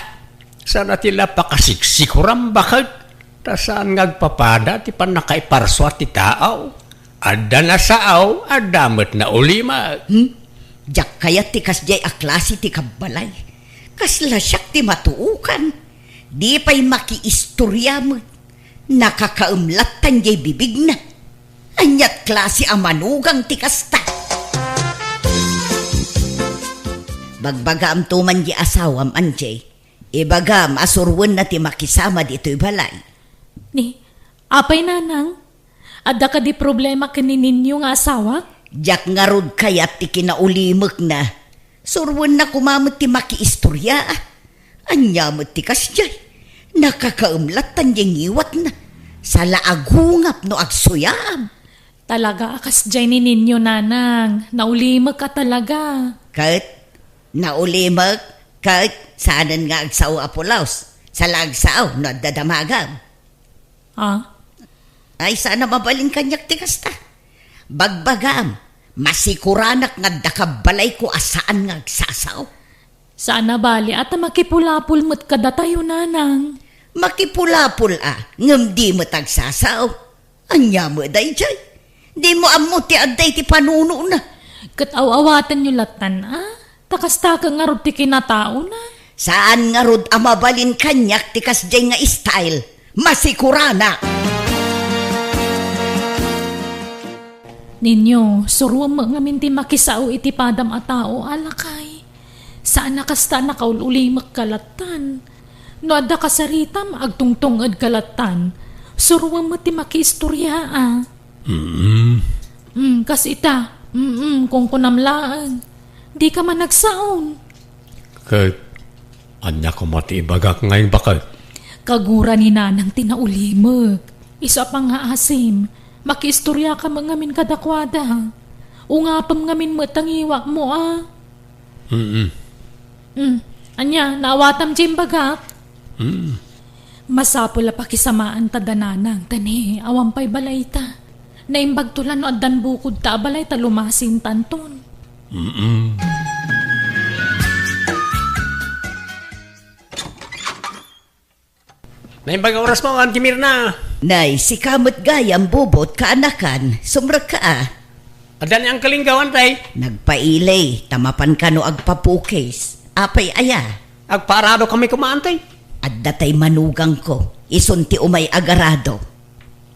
Saan a ti la pakasiksikuran baket, ta saan nga agpapada ti pannakaiparsua ti tao. Adda nasao, adda met naulimek. Hmm? Diak kayat ti kasdiay a klase ti kabbalay. Kasla siak ti matuokan. Di pay makiistoria met. Nakakaem lattan diay bibigna. Aniat klase a manugang ti kasta? Bagbagaamto man diay asawam, Angie. Ibagam a surwenna ti makisama ditoy balay. Ni, apay, nanang? Adda kadi problema ken ni Ninyo nga asawa? Diak ngarud kayat ti kinaulimekna. Surwenna koma met ti makiistoria. Ania met ti kasdiay? Nakakaem lattan diay ngiwatna. Sala agungap no agsuyaab. Talaga a kasdiay ni Ninyo, nanang. Naulimek a talaga. Ket, naulimek, ket, saanen nga agsao a pulos. Sala agsao no adda damagem. Ah? Ay, saan a mabalin kaniak ti kasta. Bagbagam, masikuranak nga adda kabbalayko a saan nga agsasao. Saan a bali a ta makipulapol met kadatayo, nanang. Makipulapol a, ngem di met agsasao. Ania met daydiay? Dimo ammo ti adda iti panunona. Ket aw-awatenyo lattan a? Ta kasta ket ngarud ti kinataona. Saan ngarud a mabalin kaniak ti kasdiay nga style. Masikuranak! Ninyo, suroem met ngamin ti makisao iti padam a tao, a lakay. Saan a kasta a nakaul-ulimek ka lattan. No adda kasaritam, agtungtunged ka lattan. Suroem met ti makiistoria a. Mm. Mm, kas ita. Mm, kunkunam laeng. Dika man agsaon. Ket ania koma ti ibagak nga imbakek? Kagura ni nanang ti naulimek. Isu a pangngaasim, makiistoriaka met ngamin kadakuada. Ungapem ngamin met ta ngiwatmo a. Mm. Mm. Ania, naawatam ti imbagak? Mm. Masapul a pakisamaanta da nanang, ta ne, awan pay balayta. Naimbagto la no addan bukodta a balay ta lumasintanton. Mm-mm. Naimbag a orasmo, Auntie Mirna. Nay, sika met gayam, Bubot, kaanakan, sumrekka a. Adda ni Uncle Inggaw, Antay? Nagpaili, ta mapan kano agpapukis. Apay aya? Agpaaradokami koma, Antay. Adda tay manugangko, isun ti umay agarado.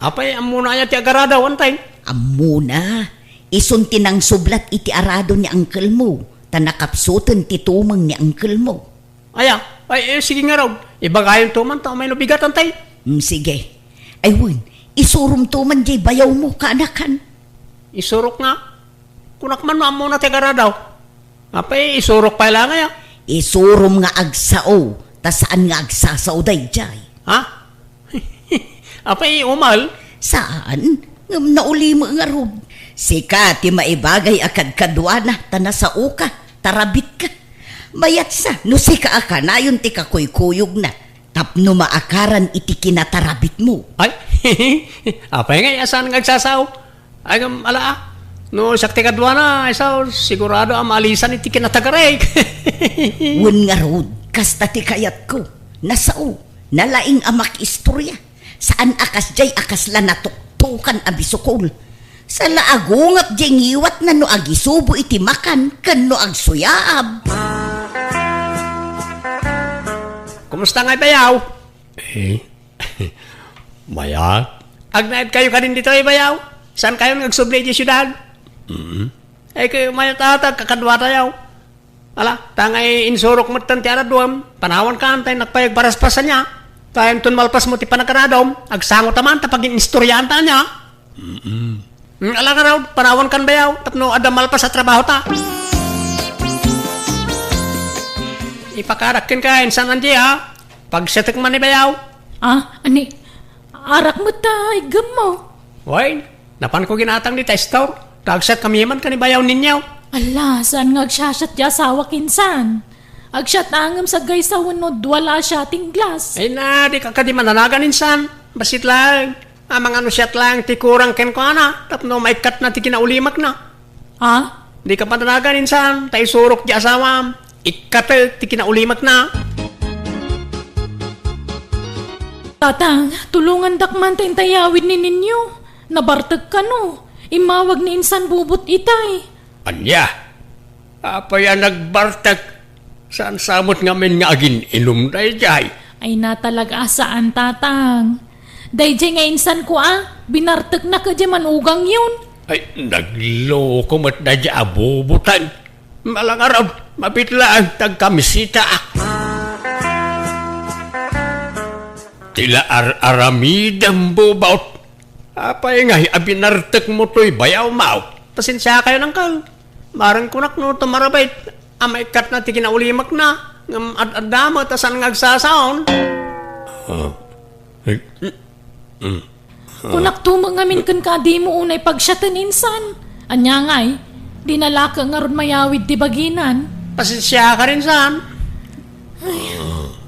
Apay, ammona aya ti agarado, Antay? Ammona. Isun ti nangsublat iti arado ni uncle mo, ta nakapsuten ti tumeng ni uncle mo. Aya, ay, eh, sige ngarud. Ibagayonto man ta umay no bigat, Antay. Mm, sige. Ay, wen, isuromto man diay bayawmo, kaanakan. Isurok nga? Kunak man no ammona ti agarado. Apay, isurok pay la nga aya? Isurom nga agsao, ta saan nga agsasao daydiay. Ha? Apay, umal? Saan? Ngem naulimek ngarud. Sika ti maibagay a kadkaduana, ta nasaoka, tarabitka. Mayatsa, no sika a kanayon ti kakuykuyogna, tapno maakaran iti kinatarabitmo. Ay, apay ngay a saan nga agsasao? Ay, ngem, ala, a. No siak ti kaduana, ay sao, sigurado a maalisan iti kinatagarek. Wen ngarud, kasta ti kayatko. Nasao, nalaing a makiistoria. Saan a kasdiay a kasla natuktokan a bisukol. Saan la a gungap diay ngiwatna no agisubo iti makan ken no agsuyaab. Kumusta ngay, bayaw? Eh, mayat? Agnaed kayo kadin ditoy, bayaw? Saan kayo nga agsubli iti siudad? Mm. Eh, kayo mayat ata, kakaduatayo. Ala, ta ngay insurok metten ti araduem, panawan kan tay nagpayagbaraspas ania. Ta inton malpas mo ti panagaradom, agsango ta man ta pagin-istoriaan ta ania. Mm-mm. Mm, ala ngarud, panawan kan bayaw, tapno adda malpas a trabaho ta. Ipakarak kenka, insan Angie, ha? Pagsetek man ni bayaw. Ah, ani, arak met ta iggemmo. Wen, napanko ginatang dita store. Agsiat kami man ken ni bayaw ninyo. Ala, saan nga agsiasiat ti asawak insan? Agsiat angem saggaysa wenno dua la a siating glass. Ay na, dika kadi mananagan insan. Bassit laeng. Amangan no siat laeng ti kurang kenkuana, tapno maikkatna ti kinaulimakna. Ha? Dika mananagan insan, ta isurok ti asawam. Ikkatek ti kinaulimakna. Tatang, tulongandak man ta intay yawid ni ninyo. Nabartek kano. Immawag ni insan Bubot itay. Ania? Apay a nagbartek? Saan sa met ngamin nga agin-inum daydiay? Ay, natalaga a saan, Tatang. Daydiay nga insanko a, binartekna ket diay manugangyon. Ay, nagloko met daydiay a Bubotan. Malangarod, mabit laeng ti agkamisitaak. Ti la ar-aramidem, Bubot. Apay ngay a binartekmo toy bayawmaw? Pasensiakayon, Uncle. Bareng kunak no tumarabit a maikkatna ti kinaulimakna, ngem ad-adda met a saan nga agsasaon. Ah. Eh, mm, mm. Kunakto met ngamin kenka a dimo unay pagsiaten insan. Ania ngay, dina la ket ngarud mayawid ti baginan. Pasensiaka insan.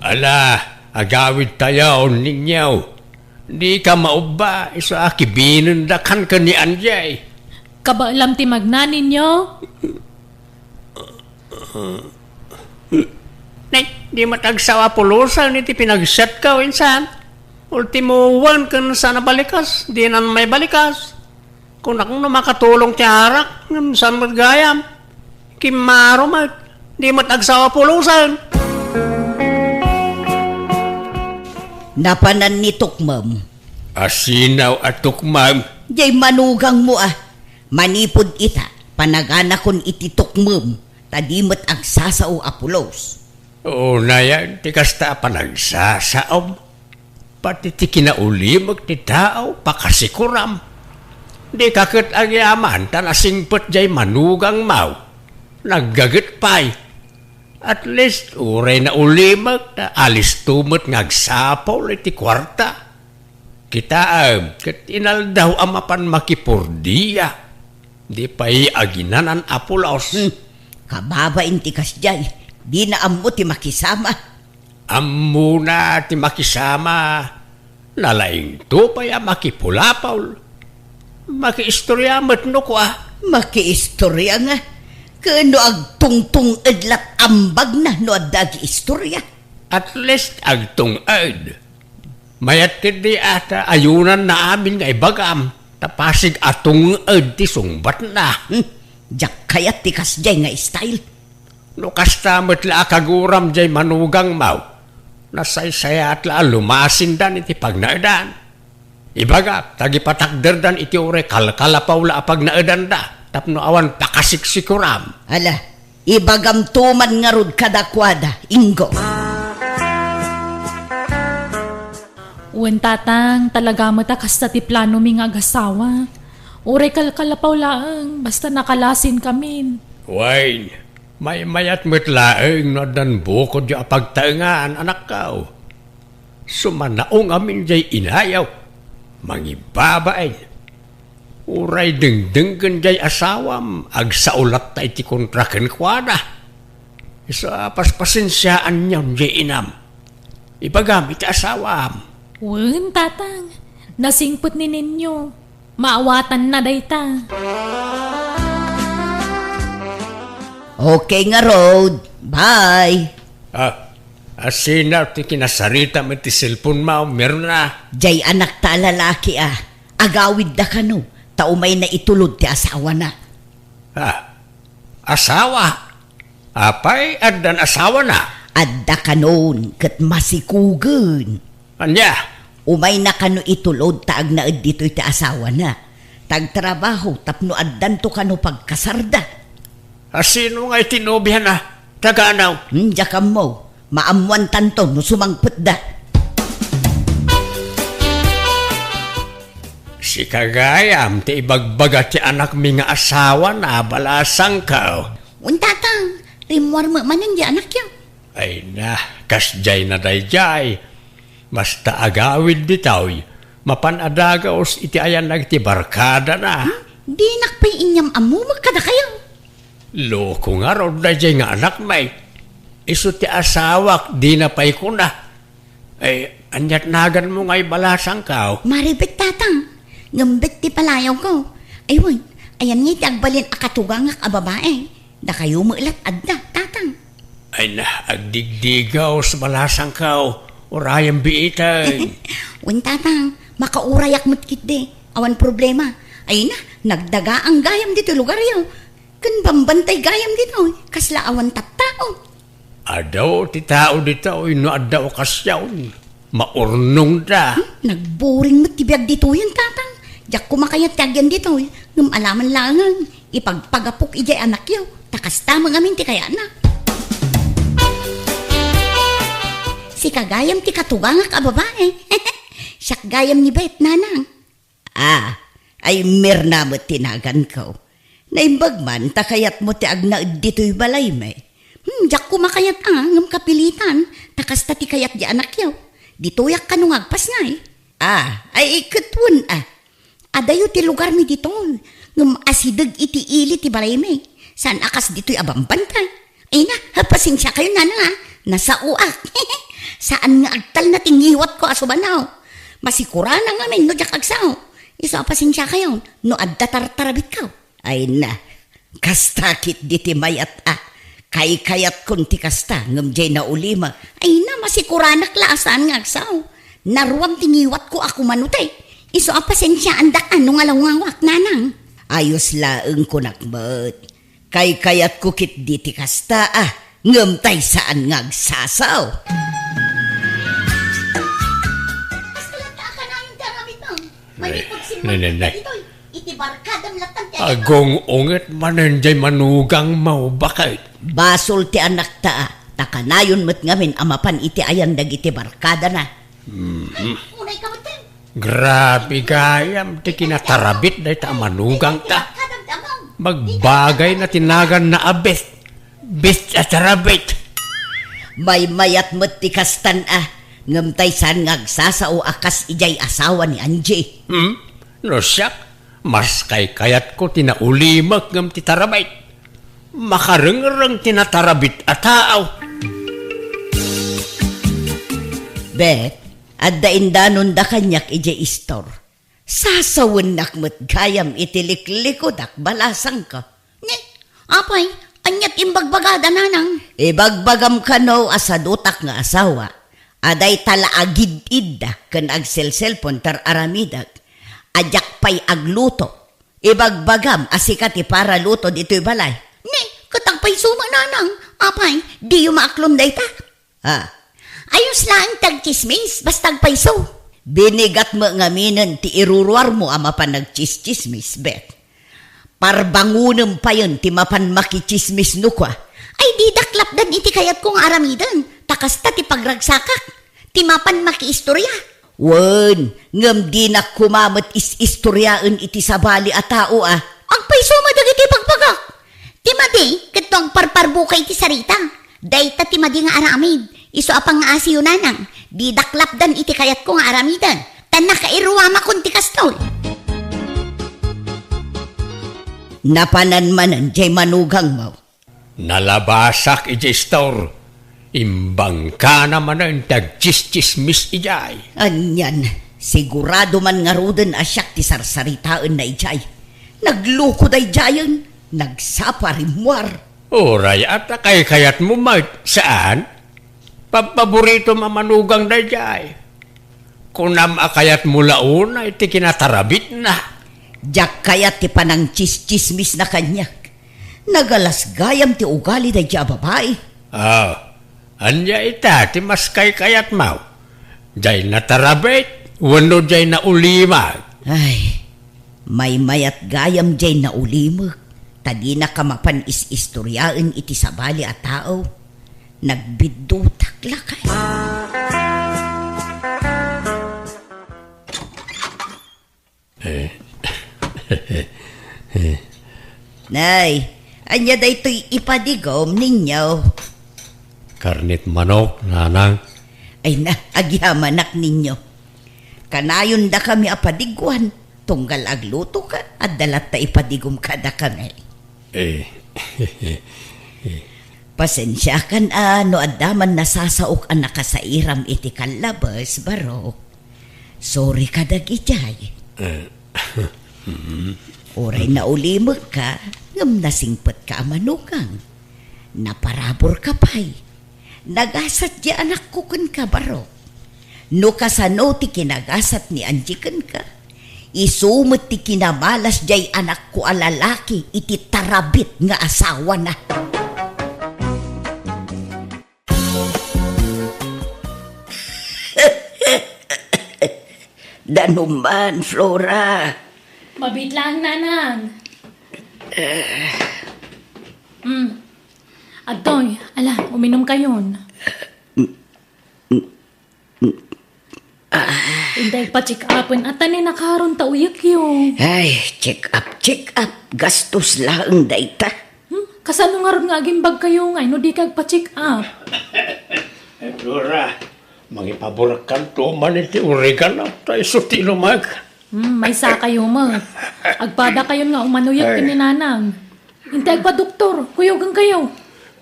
Ala, agawidtayo, ninyo. Dika maubba, isu a kibinendak ken ni Anjay. Kabaelam ti magnaninyo? Nay, di met agsao a pulosen iti pinagsiatko, insan. Ultimo wen ken saan a balikas, dinan maibalikas. Kunak no makatulong ti arak, ngem saan met gayam. Kimmaro met, di met agsao a pulosen. Napanan ni Tukmem. Asinaw a Tukmem? Jay manugangmo a. Manipud ita, panaganakon iti Tukmem, ta di met agsasao a pulos. Unayen ti kasta a panagsasaom. Pati ti kinaulimek ti tao, pakasikuram. Dika ket agyaman ta nasingpet jay manugangmo. Naggaget pay. At least, uray naulimek, ta alisto met nga agsapul iti kuarta. Kitaem, ket inaldaw a mapan makipurdia. Di pay aginanan a pulos. Hmm. Kababain ti kasdiay, dina ammo ti makisama. Ammona ti makisama, nalaingto pay a makipulapol. Makiistoria met no kua. Makiistoria nga, ken no agtungtung-ed lat ambagna no adda agiistoria. At least agtung-ed. Mayat ketdi a ta ayonanna amin nga ibagam, ta pasig a tung-ed ti sungbatna. Hmm, diak kayat ti kasdiay nga style. No kasta met la a kaguram jay manugangmo, nasaysayaat la a lumasindan iti pagnaedan. Ibagak, ta agipatakderdan iti uray kalkalapaw la a pagnaedanda, tapno awan pakasiksikuram. Ala, ibagamto man ngarud kadakuada, Ingo. Wen, Tatang, talaga met a kasta ti planomi nga agasawa. Uray kalkalapaw laeng, basta nakalasinkamin. Wen, maymayat met laeng no addan bukodyo a pagtaengan, anakko. Sumanaong amin jay inayo, mangibabain. Uray dengdenggen jay asawam, agsao latta iti kontra kenkuana. Isu a paspasensiaanyon jay inam. Ibagam iti asawam. Wen, Tatang, nasingpet ni Nenyo. Maawatanna dayta. Okay ngarud. Bye. Ah, asino ti kinasaritam iti cellphone mo, Mirna? Jay anakta a lalaki a. Agawidda kano, ta umayna itulod ti asawana. Ah, asawa? Apay, addan asawana? Adda kanon, ket masikugen. Ania? Umayna kano itulod ta agnaed ditoy ti asawana. Ta agtrabaho tapno addanto kano pagkasarda. Asino nga iti nobiana? Taga ania? Hmm, diak ammo. Maammoantanto no sumangpetda. Sika gayam ti ibagbaga ti anakmi nga asawana, balasangko. Wen, Tatang, rimmuar met manen di anakyo. Ay na, kasdiay na daydiay. Basta agawid ditoy, mapan a dagus iti ayanag ti barkadana. Hmm? Dinak pay inyam-ammumek kadakayo. Loko ngarud daydiay nga anakmi. Isu ti asawak, dina pay kuna. Ay, aniat naganmo nga ibalasangko? Maribet, Tatang. Ngem bet ti palayawko. Ay, wen, ayan nga iti agbalin a katugangak a babae. Dakayo met lat adda, Tatang. Ay na, agdigdigaw sa balasangko, urayem biiten. Wen, Tatang, makaurayak met ketdi. Awan problema. Ay na, nagdagaang gayam ditoy lugaryo. Ken bambantay gayam ditoy, kasla awan tattao. Adu ti tao ditoy no adda okasion. Maurnongda. Hmm, nagburing met ti biag ditoyen, Tatang. Diak koma kayat ti agyan ditoy. Ngem alaman laengen, ipagpagapok idiay anakyo. Ta kasta met ngamin ti kayatna. Sika gayam ti katugangak a babae. Siak gayam ni Bet, Nanang. Ah, ay Mirna met ti naganko. Naimbag man ta kayatmo ti agnaed ditoy balaymi. Hmm, diak koma kayat a, ngem kapilitan, ta kasta ti kayat di anakyo. Ditoyak kano nga agpasngay. Ah, ay ket wen a. Adayo ti lugarmi ditoy, ngem asideg iti ili ti balaymi. Saan a kas ditoy a bambantay. Ay na, ha, pasensiakayo, Nanang, a. Nasaoak. Saan nga agtalna ti ngiwatko a sumanaw. Pasikuranak ngamin no diak agsao. Isu a pasensiakayon no adda tartarabitko. Ay na, kasta ketdi ti mayat a. Kaykayatkon ti kasta, ngem diay naulimek. Ay na, masikuranak la a saan nga agsao. Naruam ti ngiwatko a kumano ti. Isu a pasensiaandak a no ngalawngawak, nanang. Ayos laeng kunak met. Kaykayatko ketdi ti kasta a, ngem tay saan nga agsasao. Kasta latta a kanayon ti aramidmo. Manipud simmanka ditoy, iti barkadam latta ti aramidmo. Agung-unget manen diay manugangmo, baket. Basol ti anakta a, ta kanayon met ngamin a mapan iti ayan dagiti barkadana. Mhm. Ay, unay ka met, Tem. Grabe gayam ti kinatarabit dayta a manugangta. Magbagay na ti naganna a best. Best a tarabit. Maymayat met ti kastan a, ngem tay saan nga agsasao a kas idiay asawa ni Angie. Hmm? No siak, mas kaykayatko ti naulimek ngem ti tarabit. Makarengreng ti natarabit a tao. Bet, adda indanonda kaniak idiay istor. Sasawennak met gayam iti liklikudak, balasangko. Ni, apay, ania ti imbagbagada, nanang? Ibagbagam kano a sadutak nga asawa, a dayta la agid-idda ken agselselpon ti ar-aramidek, a diak pay agluto. Ibagbagam a sika ti paraluto ditoy balay. Ni, ket agpayso met, nanang. Apay, diyo maaklon dayta? Ah. Ayos laeng ti agtsismis, basta agpayso. Binigat met ngaminen ti iruruarmo a mapan nagtsistsismis, Bet. Parbangonem payen ti mapan makitsismis no kua. Ay, didak lapdan iti kayatko nga aramiden, ta kasta ti pagragsakak, ti mapan makiistorya. Wen, ngem dinak koma met is-istoriaen iti sabali a tao a. Agpayso met dagiti ibagbagak. Ti madi, ket no agparparbuka iti sarita. Dayta ti madi nga aramid. Isu a pangngaasiyo, nanang. Didak lapdan iti kayatko nga aramiden. Ta nakairuamakon ti kastoy. Napanan manen diay manugangmo. Nalabasak idiay istor. Imbangkana manen ti agtsistsismis idiay. Anian, sigurado man ngaruden a siak ti sarsaritaenna idiay. Nagloko daydiayen, nagsapa rimmuar. Uray a ta kaykayatmo met, saan? Pabpaboritom a manugang daydiay. Kunam a kayatmo la unay ti kinatarabitna. Diak kayat ti panangtsistsismisna kaniak. Nagalas gayam ti ugali daydiay a babai. Ah, ania ita ti mas kaykayatmo? Diay natarabit wenno diay naulimek? Ay, maymayat gayam diay naulimek, ta dinaka mapan is-istoriaen iti sabali a tao. Nagbiddutak la kay. Eh. Nay, ania daytoy ipadigom ninyo? Karnet manok, nanang. Ay na, agyamanak ninyo. Kanayon dakami a padiguan, tunggal aglutoka, adda latta ipadigom kadakami. Eh. Pasensiakan a no adda man nasasaok a nakasairam iti kallabes, Barok. Sorry ka dagijay. Eh, mm. Uray naulimek ka, ngem nasingpet ka a manugang. Naparabur ka pay. Nagasat di anakko kenka, Barok. No kasano ti kinagasat ni Angie kenka, isu met ti kinamalas diay anakko a lalaki iti tarabit nga asawana. Danuman, Flora. Mabiit laeng, Nanang. Mm. Adtoy, ala, uminom kayon. Intay pa-check upen, ata ni nakaron ta uyekyo. Ay, check up, check up. Gastos laeng dayta. Hmm? Kasano ngarud nga agimbag kayo nga no di ka agpa-check up? Eh, Flora, mangipaburakkanto man iti oregano, ta isu ti inumek. Hmm, maysa kayo met. Agpada kayon nga umanuyek ken ni Nanang. Intay agpadoktor, kuyogen kayo.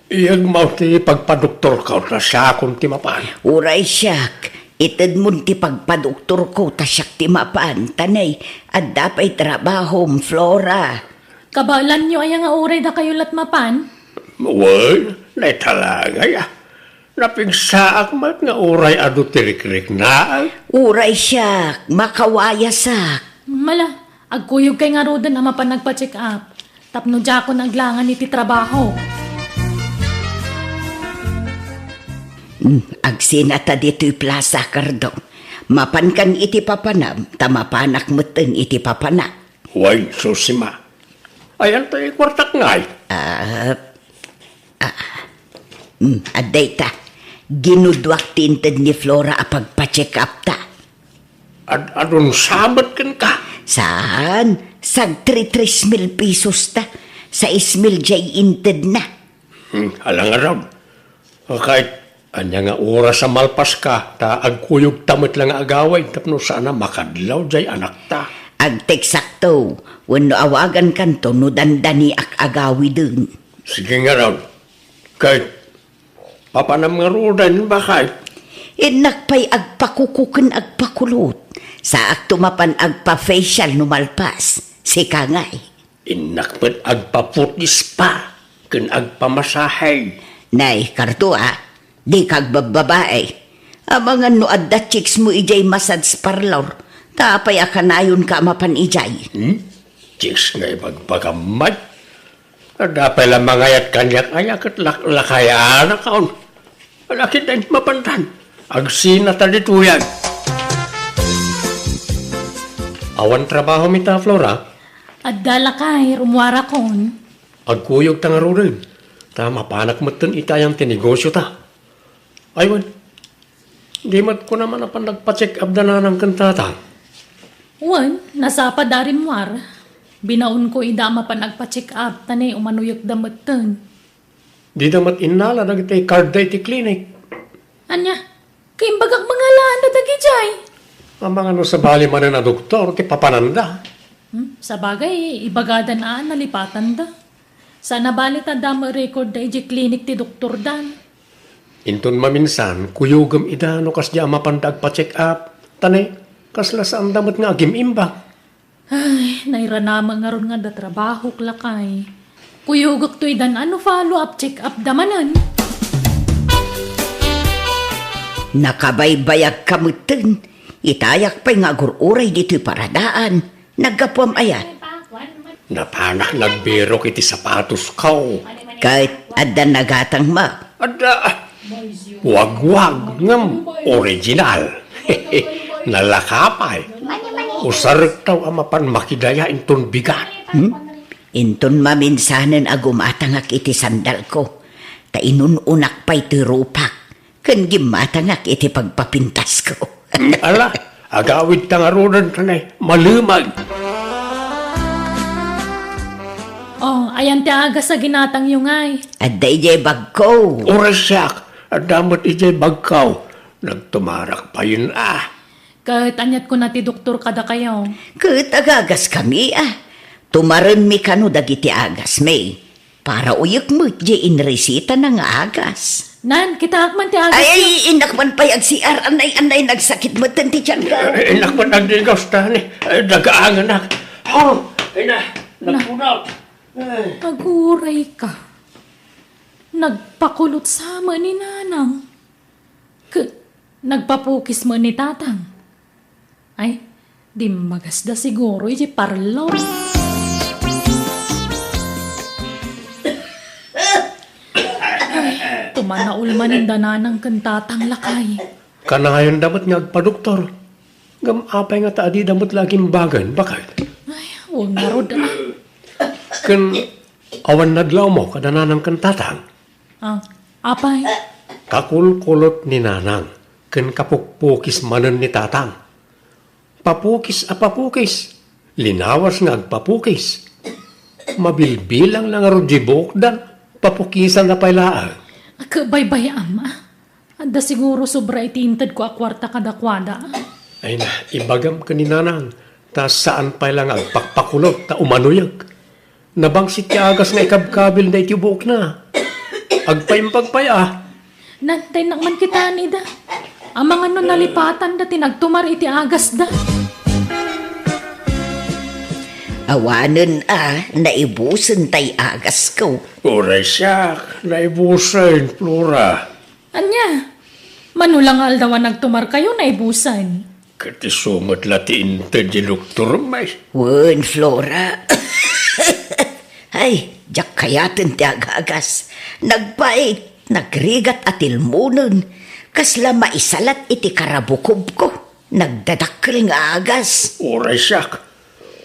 Iyagmaw ti pagpadoktorko, ta siakon ti mapan. Uray siak, Itedmon ti pagpadoktorko ta siak ti mapan, ta nay, adda pay trabahom, Flora. Kabaelanyo aya nga uray dakayo lat mapan? Wen, nay talagay a. Napigsaak met nga uray adu ti rikriknaak. Uray siak, makawayasak. Mala, agkuyogkay ngaruden a mapan agpa-check up. Tapno diakon aglangan iti trabaho. Hmm, agsina ta ditoy plasa, Cardo. Mapankan iti papanam, ta mapanak metten iti papanak. Wen, Susima. Ayan tay kuartak ngay? Ah, ah, hmm, adda ita. Ginuduak ti inted ni Flora a pagpa-check up ta. Ad-, adun sa met kenka? Saan? Sagtri tres mil pesos ta. Sais mil jay intedna. Hmm, alangaram. Kait, ania nga oras a malpaska, ta agkuyogta met la nga agawid tapno saan a makadlaw jay anakta. Agteksakto, wenno awagankanto no dandaniak agawiden. Sige ngarud. Kait, papanam ngaruden, bakay? Innak pay agpakuko ken agpakulot. Saakto mapan agpa-facial no malpas. Sika ngay? Innak met agpa-foot spa ken agpamasahe. Nay, Cardo a, dika agbabbabae. Amangan no adda chicks mo idiay massage parlor, ta apay a kanayonka a mapan idiay? Hmm? Chicks nga ibagbagam met? Adda pay la mangayat kaniak aya ket lak-, lakayanakon. Alakit ay mapantan. Agsina ta ditoyan. Awan trabahom ita, Flora? Adda lakay, rummuarakon. Agkuyogta ngaruden, ta mapanak metten ita ayan ti negosiota. Ay wen, di met kunam a mapan agpa-check up da nanang ken tatang? Wen, nasapa da rimmuar. Binaonko ida a mapan agpa-check up, ta ne, umanoyekda metten. Dida met innala dagiti card da iti klinik. Ania? Kaimbagak mangalaan da dagidiay. Amangan no sabali manen a doktor ti papananda. Hmm, sabagay, ibagadan a nalipatanda. Saan a bali ta adda met record da idiay klinik ti doktor dan. Inton maminsan, kuyogem ida no kasdiay a mapanda agpa-check up. Ta ne, kasla saanda met nga agim-imbag. Ay, nairanama ngarud nga adda trabahok, lakay. Kuyogekto idan a no follow-up check-up da manen. Nakabaybayagka metten. Itayak pay nga agur-uray ditoy paradaan. Naggapuam aya? Napanak nagbirok iti sapatosko. Ket adda nagatangmo? Adda. Wagwag ngem original. Nalaka pay. Usarektaw a mapan makidaya inton bigat. Hmm? Inton maminsanen a gumatangak iti sandalko, ta inun-unak pay ti rupak, ken gimmatangak iti pagpapintasko. Ala, agawidta ngaruden ken ay, malemag. Oh, ayan ti agas a ginatangyo ngay. Adda idiay bagko. Uray siak, adda met idiay bagko. Nagtumarak payen a. Ket aniat kuna ti doktor kadakayo? Ket agagaskami a. Tumarenmi kano dagiti agasmi. Para uyek met diay inresitana nga agas. Nan, kitaak man ti agasyo. Ay, innak man pay ag-C R, anay, anay, nagsakit met ti tiyanko. Eh, innak man agdigos ta ni, eh, dagaanganak. Oh, ay na, nagpunot. Ay. Aguray ka. Nagpakulot sa ni Nanang. Ket nagpapukis met ni Tatang. Ay, dimmagasda siguro iti parlor. Ay, tumanaol manen da Nanang ken Tatang, lakay. Kanayonda met nga agpadoktor. Ngem apay nga ta adida met la agimbagen, bakay? Ay, wen ngarud, ah. Ken awan nadlawmo kada Nanang ken Tatang? Ah, apay? Kakulkulot ni Nanang ken kapukpukis manen ni Tatang. Papukis a papukis, linawas nga agpapukis. Mabilbilang la ngarud diay buokdan, papukisanna pay laeng. Agbaybay-am, ah. Adda siguro sobra iti intedko a kuarta kadakuada. Ay na, ibagam ken ni Nanang, ta saan pay la nga agpakpakulot ta umanuyek. Nabangsit ti agas nga ikabkabilna iti buokna. Agpaimbag pay a. Nan, ta innak man kitaen ida. Amangan no nalipatan da ti nagtumar iti agasda. Awanen a naibusen tay agasko. Uray siak, naibusen, Flora. Ania? Mano la nga aldaw a nagtumarkayo, naibusen? Ket isu met la ti inted ti doktor, may. Wen, Flora. Ay, diak kayaten ti agagas. Nagpaik, nagrigat a tilmonen. Kasla maisalat iti karabukobko. Nagdadakkel nga agas. Uray siak.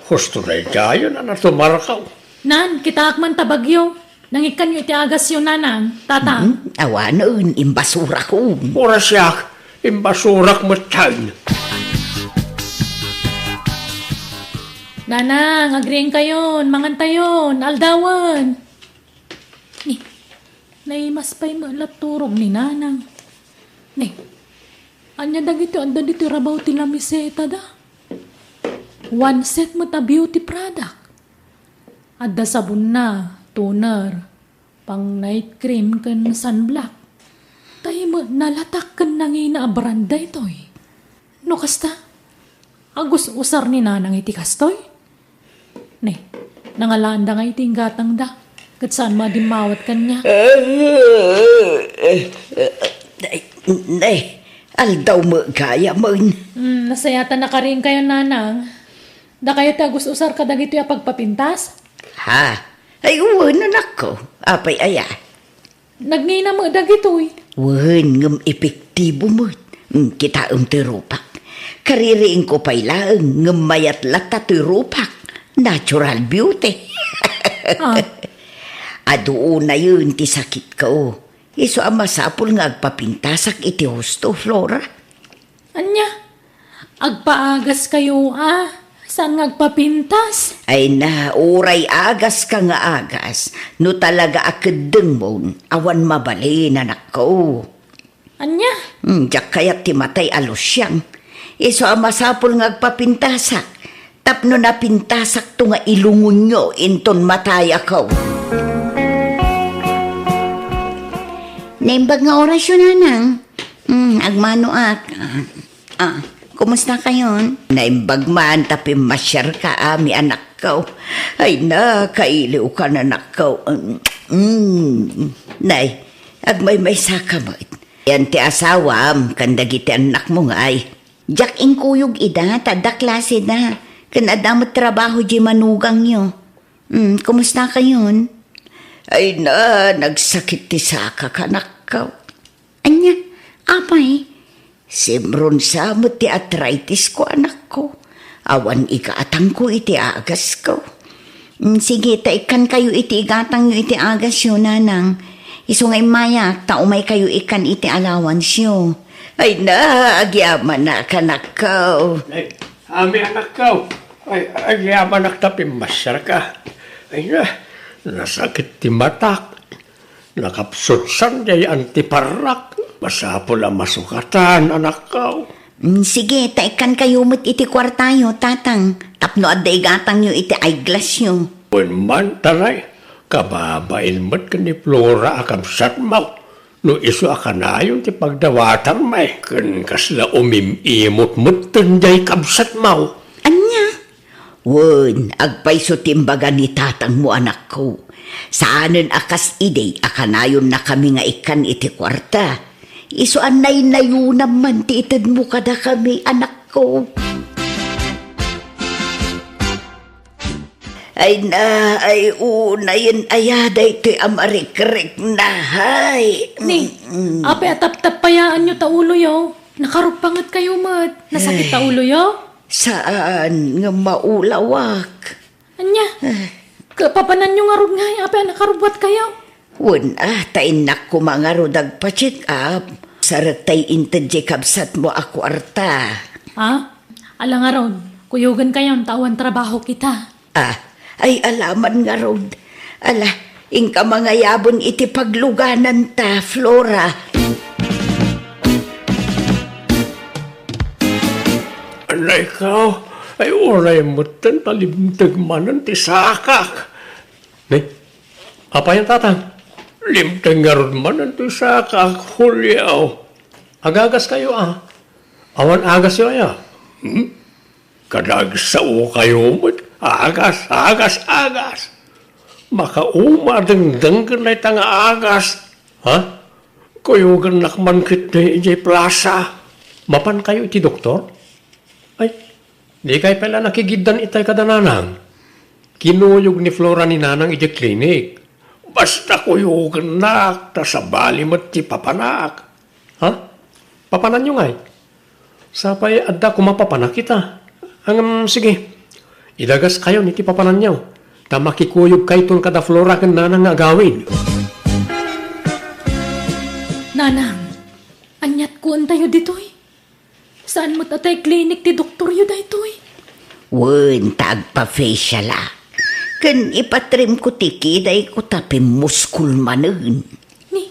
Husto daydiayen a natumarkaw. Nan, kitaak man ta bagyo. Nangikkanyo iti agasyo, Nanang, Tatang. Hmm, awanen, imbasurakon. Uray siak, imbasurak metten. Nanang, agriingkayon, mangantayon, aldawen. Ni, naimas pay met la turog ni Nanang. Ni, ania dagiti adda ditoy rabaw ti lamiseta da? One set met a beauty product. Adda sabonna, toner, pang night cream ken sunblock. Tay met nalatak ken nangina a brand daytoy. No kasta, agus-usar ni Nanang iti kastoy? Ne, nangalaanda nga iti inggatangda, ket saan madimmawat kaniak. Nay, nay, aldaw met gayamen. Hmm, nasayatan a karinkayon, Nanang. Dakayo ti agus-usar kadagitoy a pagpapintas? Ha? Ay, wen, anakko. Apay aya? Nagngina met dagitoy. Wen, ngem epektibo met. Mm, kitaem ti rupak. Kaririingko pay laeng, ngem mayat latta toy rupak. Natural beauty. Ah. Adu unayen ti sakitko. Isu a masapul nga agpapintasak iti husto, Flora. Ania? Agpaagaskayo a, saan nga agpapintas? Ay na, uray agaska nga agas, no talaga a keddengmon, awan mabalin, anakko. Ania? Hmm, diak kayat ti matay a lusiang. Isu a masapul nga agpapintasak, tapno napintasakto nga ilungonyo inton matayakon. Naimbag nga orasyo, Nanang. Hmm, agmanoak. Ah, ah, kumusta kayon? Naimbag man ta pimmasiarka, ami, anakko. Ay na, kailiwkan, anakko. Mm, nay, agmaymaysaka met. Yan ti asawam, ken dagiti annakmo ngay. Diak inkuyog ida, ta adda klaseda. Ken adda met trabaho diay manugangyo. Hmm, kumusta kayon? Ay na, nagsakit ti sakak, anakko. Ania, apay? Simron sa met ti arthritis ko, anakko. Awan igatangko iti agasko. Mm, sige, ta ikkankayo iti igatangyo iti agasyo, Nanang. Isu nga immayak, ta umaykayo ikkan iti allowance yo. Ay na, agyamanak, anakko. Ay, ami, anakko. Ay, agyamanak ta pimmasiarka. Ay na, nasakit ti matak. Nakapsutsan diay antiparrak. Masapul a masukatan, anakko. Mm, sige, ta ikkankayo met iti kuartayo, Tatang, tapno adda igatangyo iti eyeglassyo. Wen man, ta nay, kababain met ken ni Flora a kabsatmo. No isu a kanayon ti pagdawatanmi, ken kasla umim-imot metten diay kabsatmo. Ania? Wen, agpayso ti imbaga ni tatangmo, anakko. Saanen a kas idi a kanayonnakami nga ikkan iti kuarta. Isu a naynayonam man ti itedmo kadakami, anakko. Ay na, ay unayen aya daytoy a marikrikna, hay. Ni, mm, apay a taptappayaanyo ta uloyo? Nakaruppangetkayo met. Nasakit ta uloyo? Saan nga maulawak. Ania? Kapapananyo ngarud ngay, apay a nakarubbuatkayo? Wen a, ta innak koma ngarud agpa-check up. Sarek tay inted diay kabsatmo a kuarta. Ha? Ala ngarud, kuyogenkayon ta awan trabaho kita. Ah, ay alaman ngarud. Ala, inka mangayaben iti paglugananta, Flora. Anay ka, ay uray metten ta limteg manen ti sakak. Ne, apayan, tatang? Limteg ngarud manen ti sakak, Julio. Agagas kayo, ah. Awan agas yo, aya. Hmm? Kadagsaw kayo met. Agas, agas, agas. Makauma dengdenggen dayta nga agas. Ha? Kuyogennak man ketdi idiay plaza. Mapan kayo iti doktor? Ay, di kay pala nakigiddan itay kada nanang. Kinuyog ni Flora ni nanang idiay klinik. Basta kuyogennak, ta sabali met ti papanak. Ha? Papananyo ngay? Sapay adda koma papanak ita. Ngem, sige. Idagas kayo iti papananyo. Ta makikuyog kayton kada Flora ken nanang nga agawid. Nanang, aniat kuen tayo ditoy? Saan met a tay klinik ti doktoryo daytoy? Wen, ta agpa-facial a. Ken ipatrimko ti kidayko ta pimmuskol manen. Ni,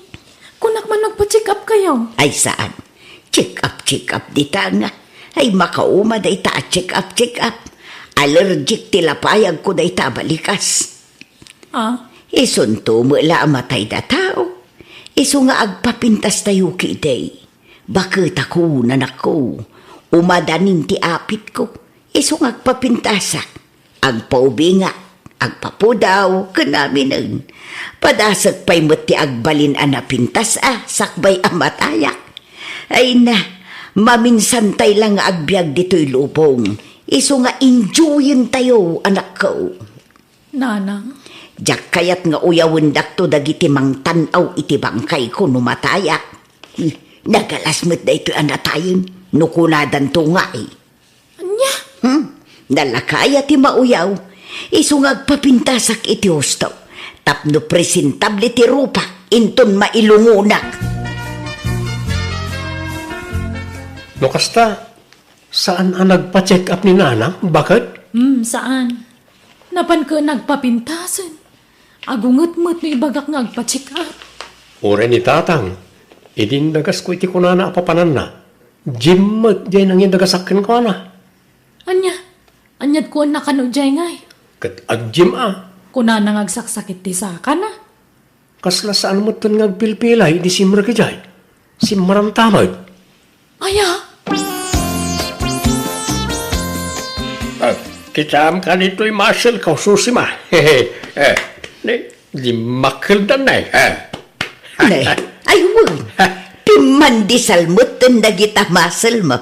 kunak man agpa-check up kayo? Ay, saan. Check up, check up dita nga. Ay, makauma dayta a check up, check up. Allergic ti lapayagko dayta a balikas. Ah? Isunto met la a matayda tao. Isu nga agpapintas tayo kidi. Baket a kunanakko, umadanin ti apitko. Isu nga agpapintasak, agpaubingak, agpapudaw, ken aminen. Padasek pay met ti agbalin a napintas a sakbay a matayak. Ay na, maminsantay la nga agbiag ditoy lubong. Isu nga enjoyen tayo, anakko. Nanang? Diak kayat nga uyawendakto dagiti mangtan-aw iti bangkayko no matayak. Hmm, nagalas met daytoy a natayen no kunadanto ngay. Ania? Hmm? Nalakaya ti mauyaw. Isu nga agpapintasak iti husto. Tapno presentable ti rupak inton mailungonak. No kasta, saan a nagpa-check up ni Nanang, baket? Hmm, saan. Napan ket nagpapintasen. Agunget met no ibagak nga agpa-check up. Uray ni Tatang, idi indagasko iti kunana a papananna, gym met diay nangidagasak kenkuana. Ania? Aniat kuanna kano diay ngay? Ket ag-gym a. Kunana nga agsaksakit ti sakana. Kasla saan metten nga agpilpilay idi simrek idiay. Simmaranta met. Aya? Ah, kitaem kadi toy muscle ko, Susima. Eh, ni, di makkeldan na eh. Ah. Ne, ay wen. Pimmandisal metten dagita muscle mo.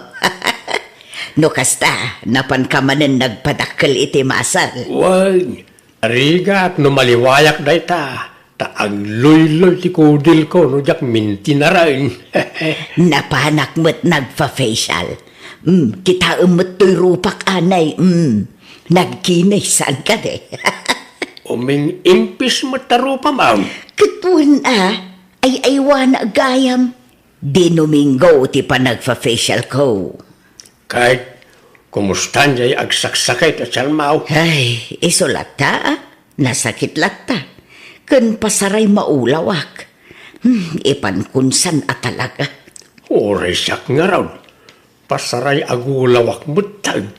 No kasta, napanka manen nagpadakkel iti muscle. Wen. Rigat no maliwayak dayta, ta agluyloy ti kudilko no diak mintinaren. Napanak met nagfa-facial. Mm, kitaem met toy rupak anay. Mm, nagkinis, saan kadi? Uming-impis met ta rupam, am. Ket wen a, ay-aywana gayam. Di Domingo ti panagfa-facial ko. Ket, kumustan jay agsaksakit a tianmo? Ay, isu latta, a. Nasakit latta. Ken pasaray maulawak. Hmm, ipankon san a talaga. Uray siak ngarud. Pasaray agulawak metten.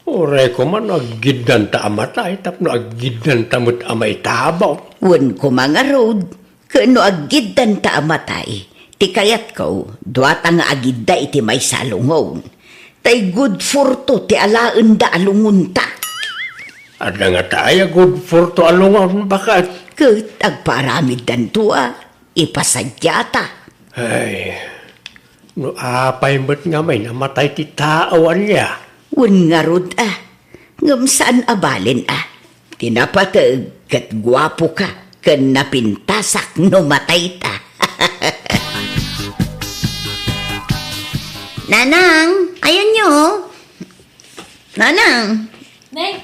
Uray koma no aggiddanta a matay tapno aggiddanta met a maitabon. Wen koma ngarud. Ken no aggiddanta a matay, ti kayatko, duata nga agidda iti maysa a lungon. Tay good fortune ti alaenda a lungonta. Adda ngata aya good fortune a lungon, baket? Ket agpaaramiddanto a, ipasadiata. Ay, no apay met ngamin a matay ti tao, ania? Wen ngarud a, ngem saan a balen a. Ti napateg ket guapoka ken napintasak no matayta. Nanang, ayanyo. Nanang. Nay,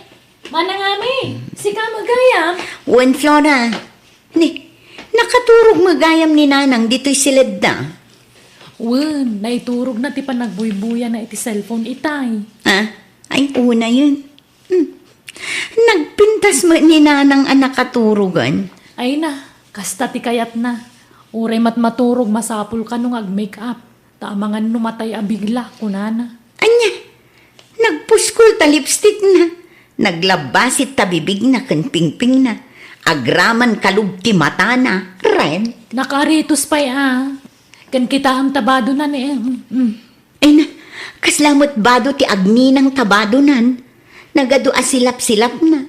Manang Ami, sika met gayam? Wen, Flora. Ni, nakaturog met gayam ni Nanang ditoy siledda? Wen, naiturogna ti panagbuybuyana iti cellphone itay. Ah, ay, unayen. Hmm. Nagpintas met ni Nanang a nakaturogan. Ay na, kasta ti kayatna. Uray met maturog, masapul kano nga ag-make up. Ta amangan no matay a bigla, kunana. Ania? Nagpuskol ta lipstickna. Naglabbasit ta bibigna ken pingpingna. Agraman kalub ti matana. Ren. Nakaaritos pay a. Ken kitaem ta badonan, eh. Mm. Ay na, kasla met bado ti agninang ta badonan. Nagadu a silap-silapna.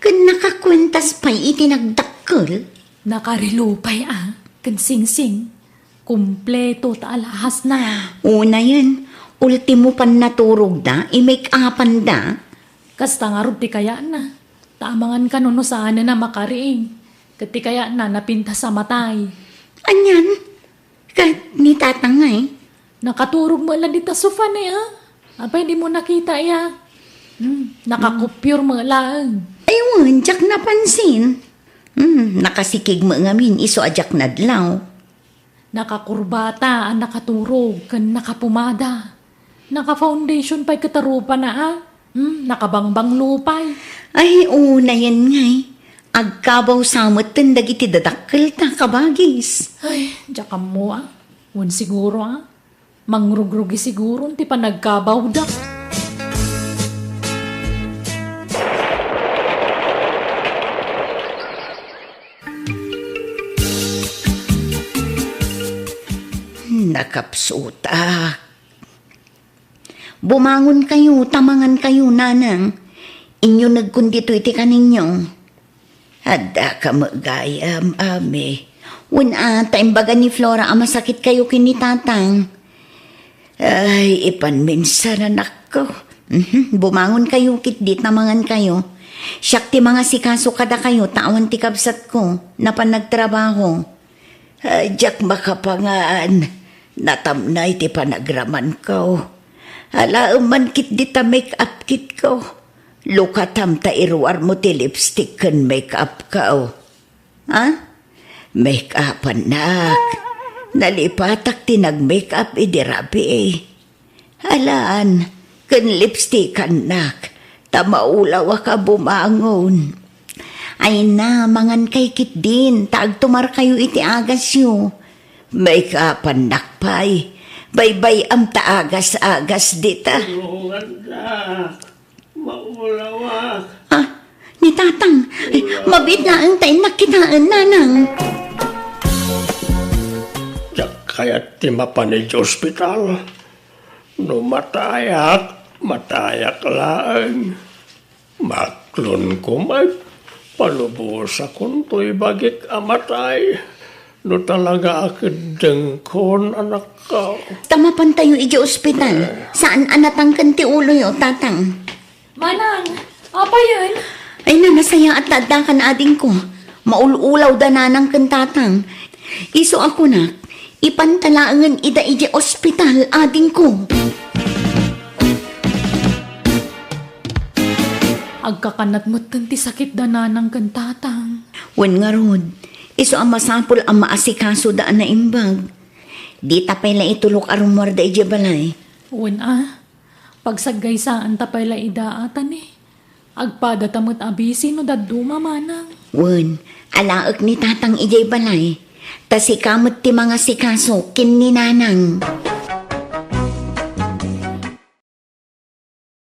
Ken nakakuentas pay iti nagdakkel. Nakarilupay a, ken singsing. Kompleto ta alahasna. Unayen, ultimo pannaturogda, i-make-upanda. Kasta ngarud ti kayatna. Ta amangan kano no saanna makariing. Ket ti kayatna, napintas a matay. Anian? Ket ni Tatang ngay? Nakaturog met la dita sofa ne, ah. Apay, dimo nakita, iya? Hmm, nakakupyor met laeng. Ay, wen, diak napansin. Hmm, nakasikig met ngamin, isu a diak nadlaw. Nakakurbata a nakaturog ken nakapumada. Naka-foundation pay ket arupana, ah. Hmm, nakabangbanglo pay. Ay, unayen ngay. Agkabaw sa metten dagiti dadakkelta, kabagis. Ay, diak ammo, ah. Wen siguro, ah. Mangrugrugi siguro ti panagkabawda. Nakapsutak. Bumangonkayo, ta mangankayo, nanang. Inyunegkon ditoy ti kaninyo. Addaka met gayam, Ami. Wen a, ta imbaga ni Flora a masakitkayo ken ni Tatang. Ay, ipanmin sa, anakko. Mhm, bumangonkayo ketdi ta mangankayo. Siak ti mangasikaso kadakayo ta awan ti kabsatko, napan nagtrabaho. Ay, diak makapangan. Natamnay ti panagramanko. Alaem man ketdi ta make-up kitko. Lukatam ta iruarmo ti lipstick ken make-upko. Ha? Make-upannak. Nalipatak ti nag-make-up idi rabii. Alaan, ken lipstickannak, ta maulawak a bumangon. Ay na, mangankay ketdin, ta agtumarkayo iti agasyo. Make-upannak pay. Baybay-am ta agas-agas dita. Tulungannak. Maulawak. Ah, ni Tatang. Ay, mabiit laeng ta innak kitaen, Nanang. Diak kayat ti mapan idiay ospital. No matayak, matayak laeng. Maklonko met, palubosakon toy bagik a matay. No talaga a keddengkon, anakko. Ta mapantayo idiay ospital. Saan a natangken ti uloyo, Tatang. Manang, apayen? Ay na, nasayaat ta addakan, adingko. Maul-ulaw da Nanang ken Tatang. Isu a kunak, ipanta laengen ida idiay ospital, adingko. Agkakanat metten ti sakit da Nanang ken Tatang. Wen ngarud, isu a masapul a maasikasoda a naimbag. Dita pay la itulok a rummuarda idiay balay. Wen a, pagsaggaysaan ta pay la ida a tani. Agpadata met a bisi no dadduma, Manang. Wen, alaek ni Tatang idiay balay. Ta sika met ti mangasikaso ken ni Nanang.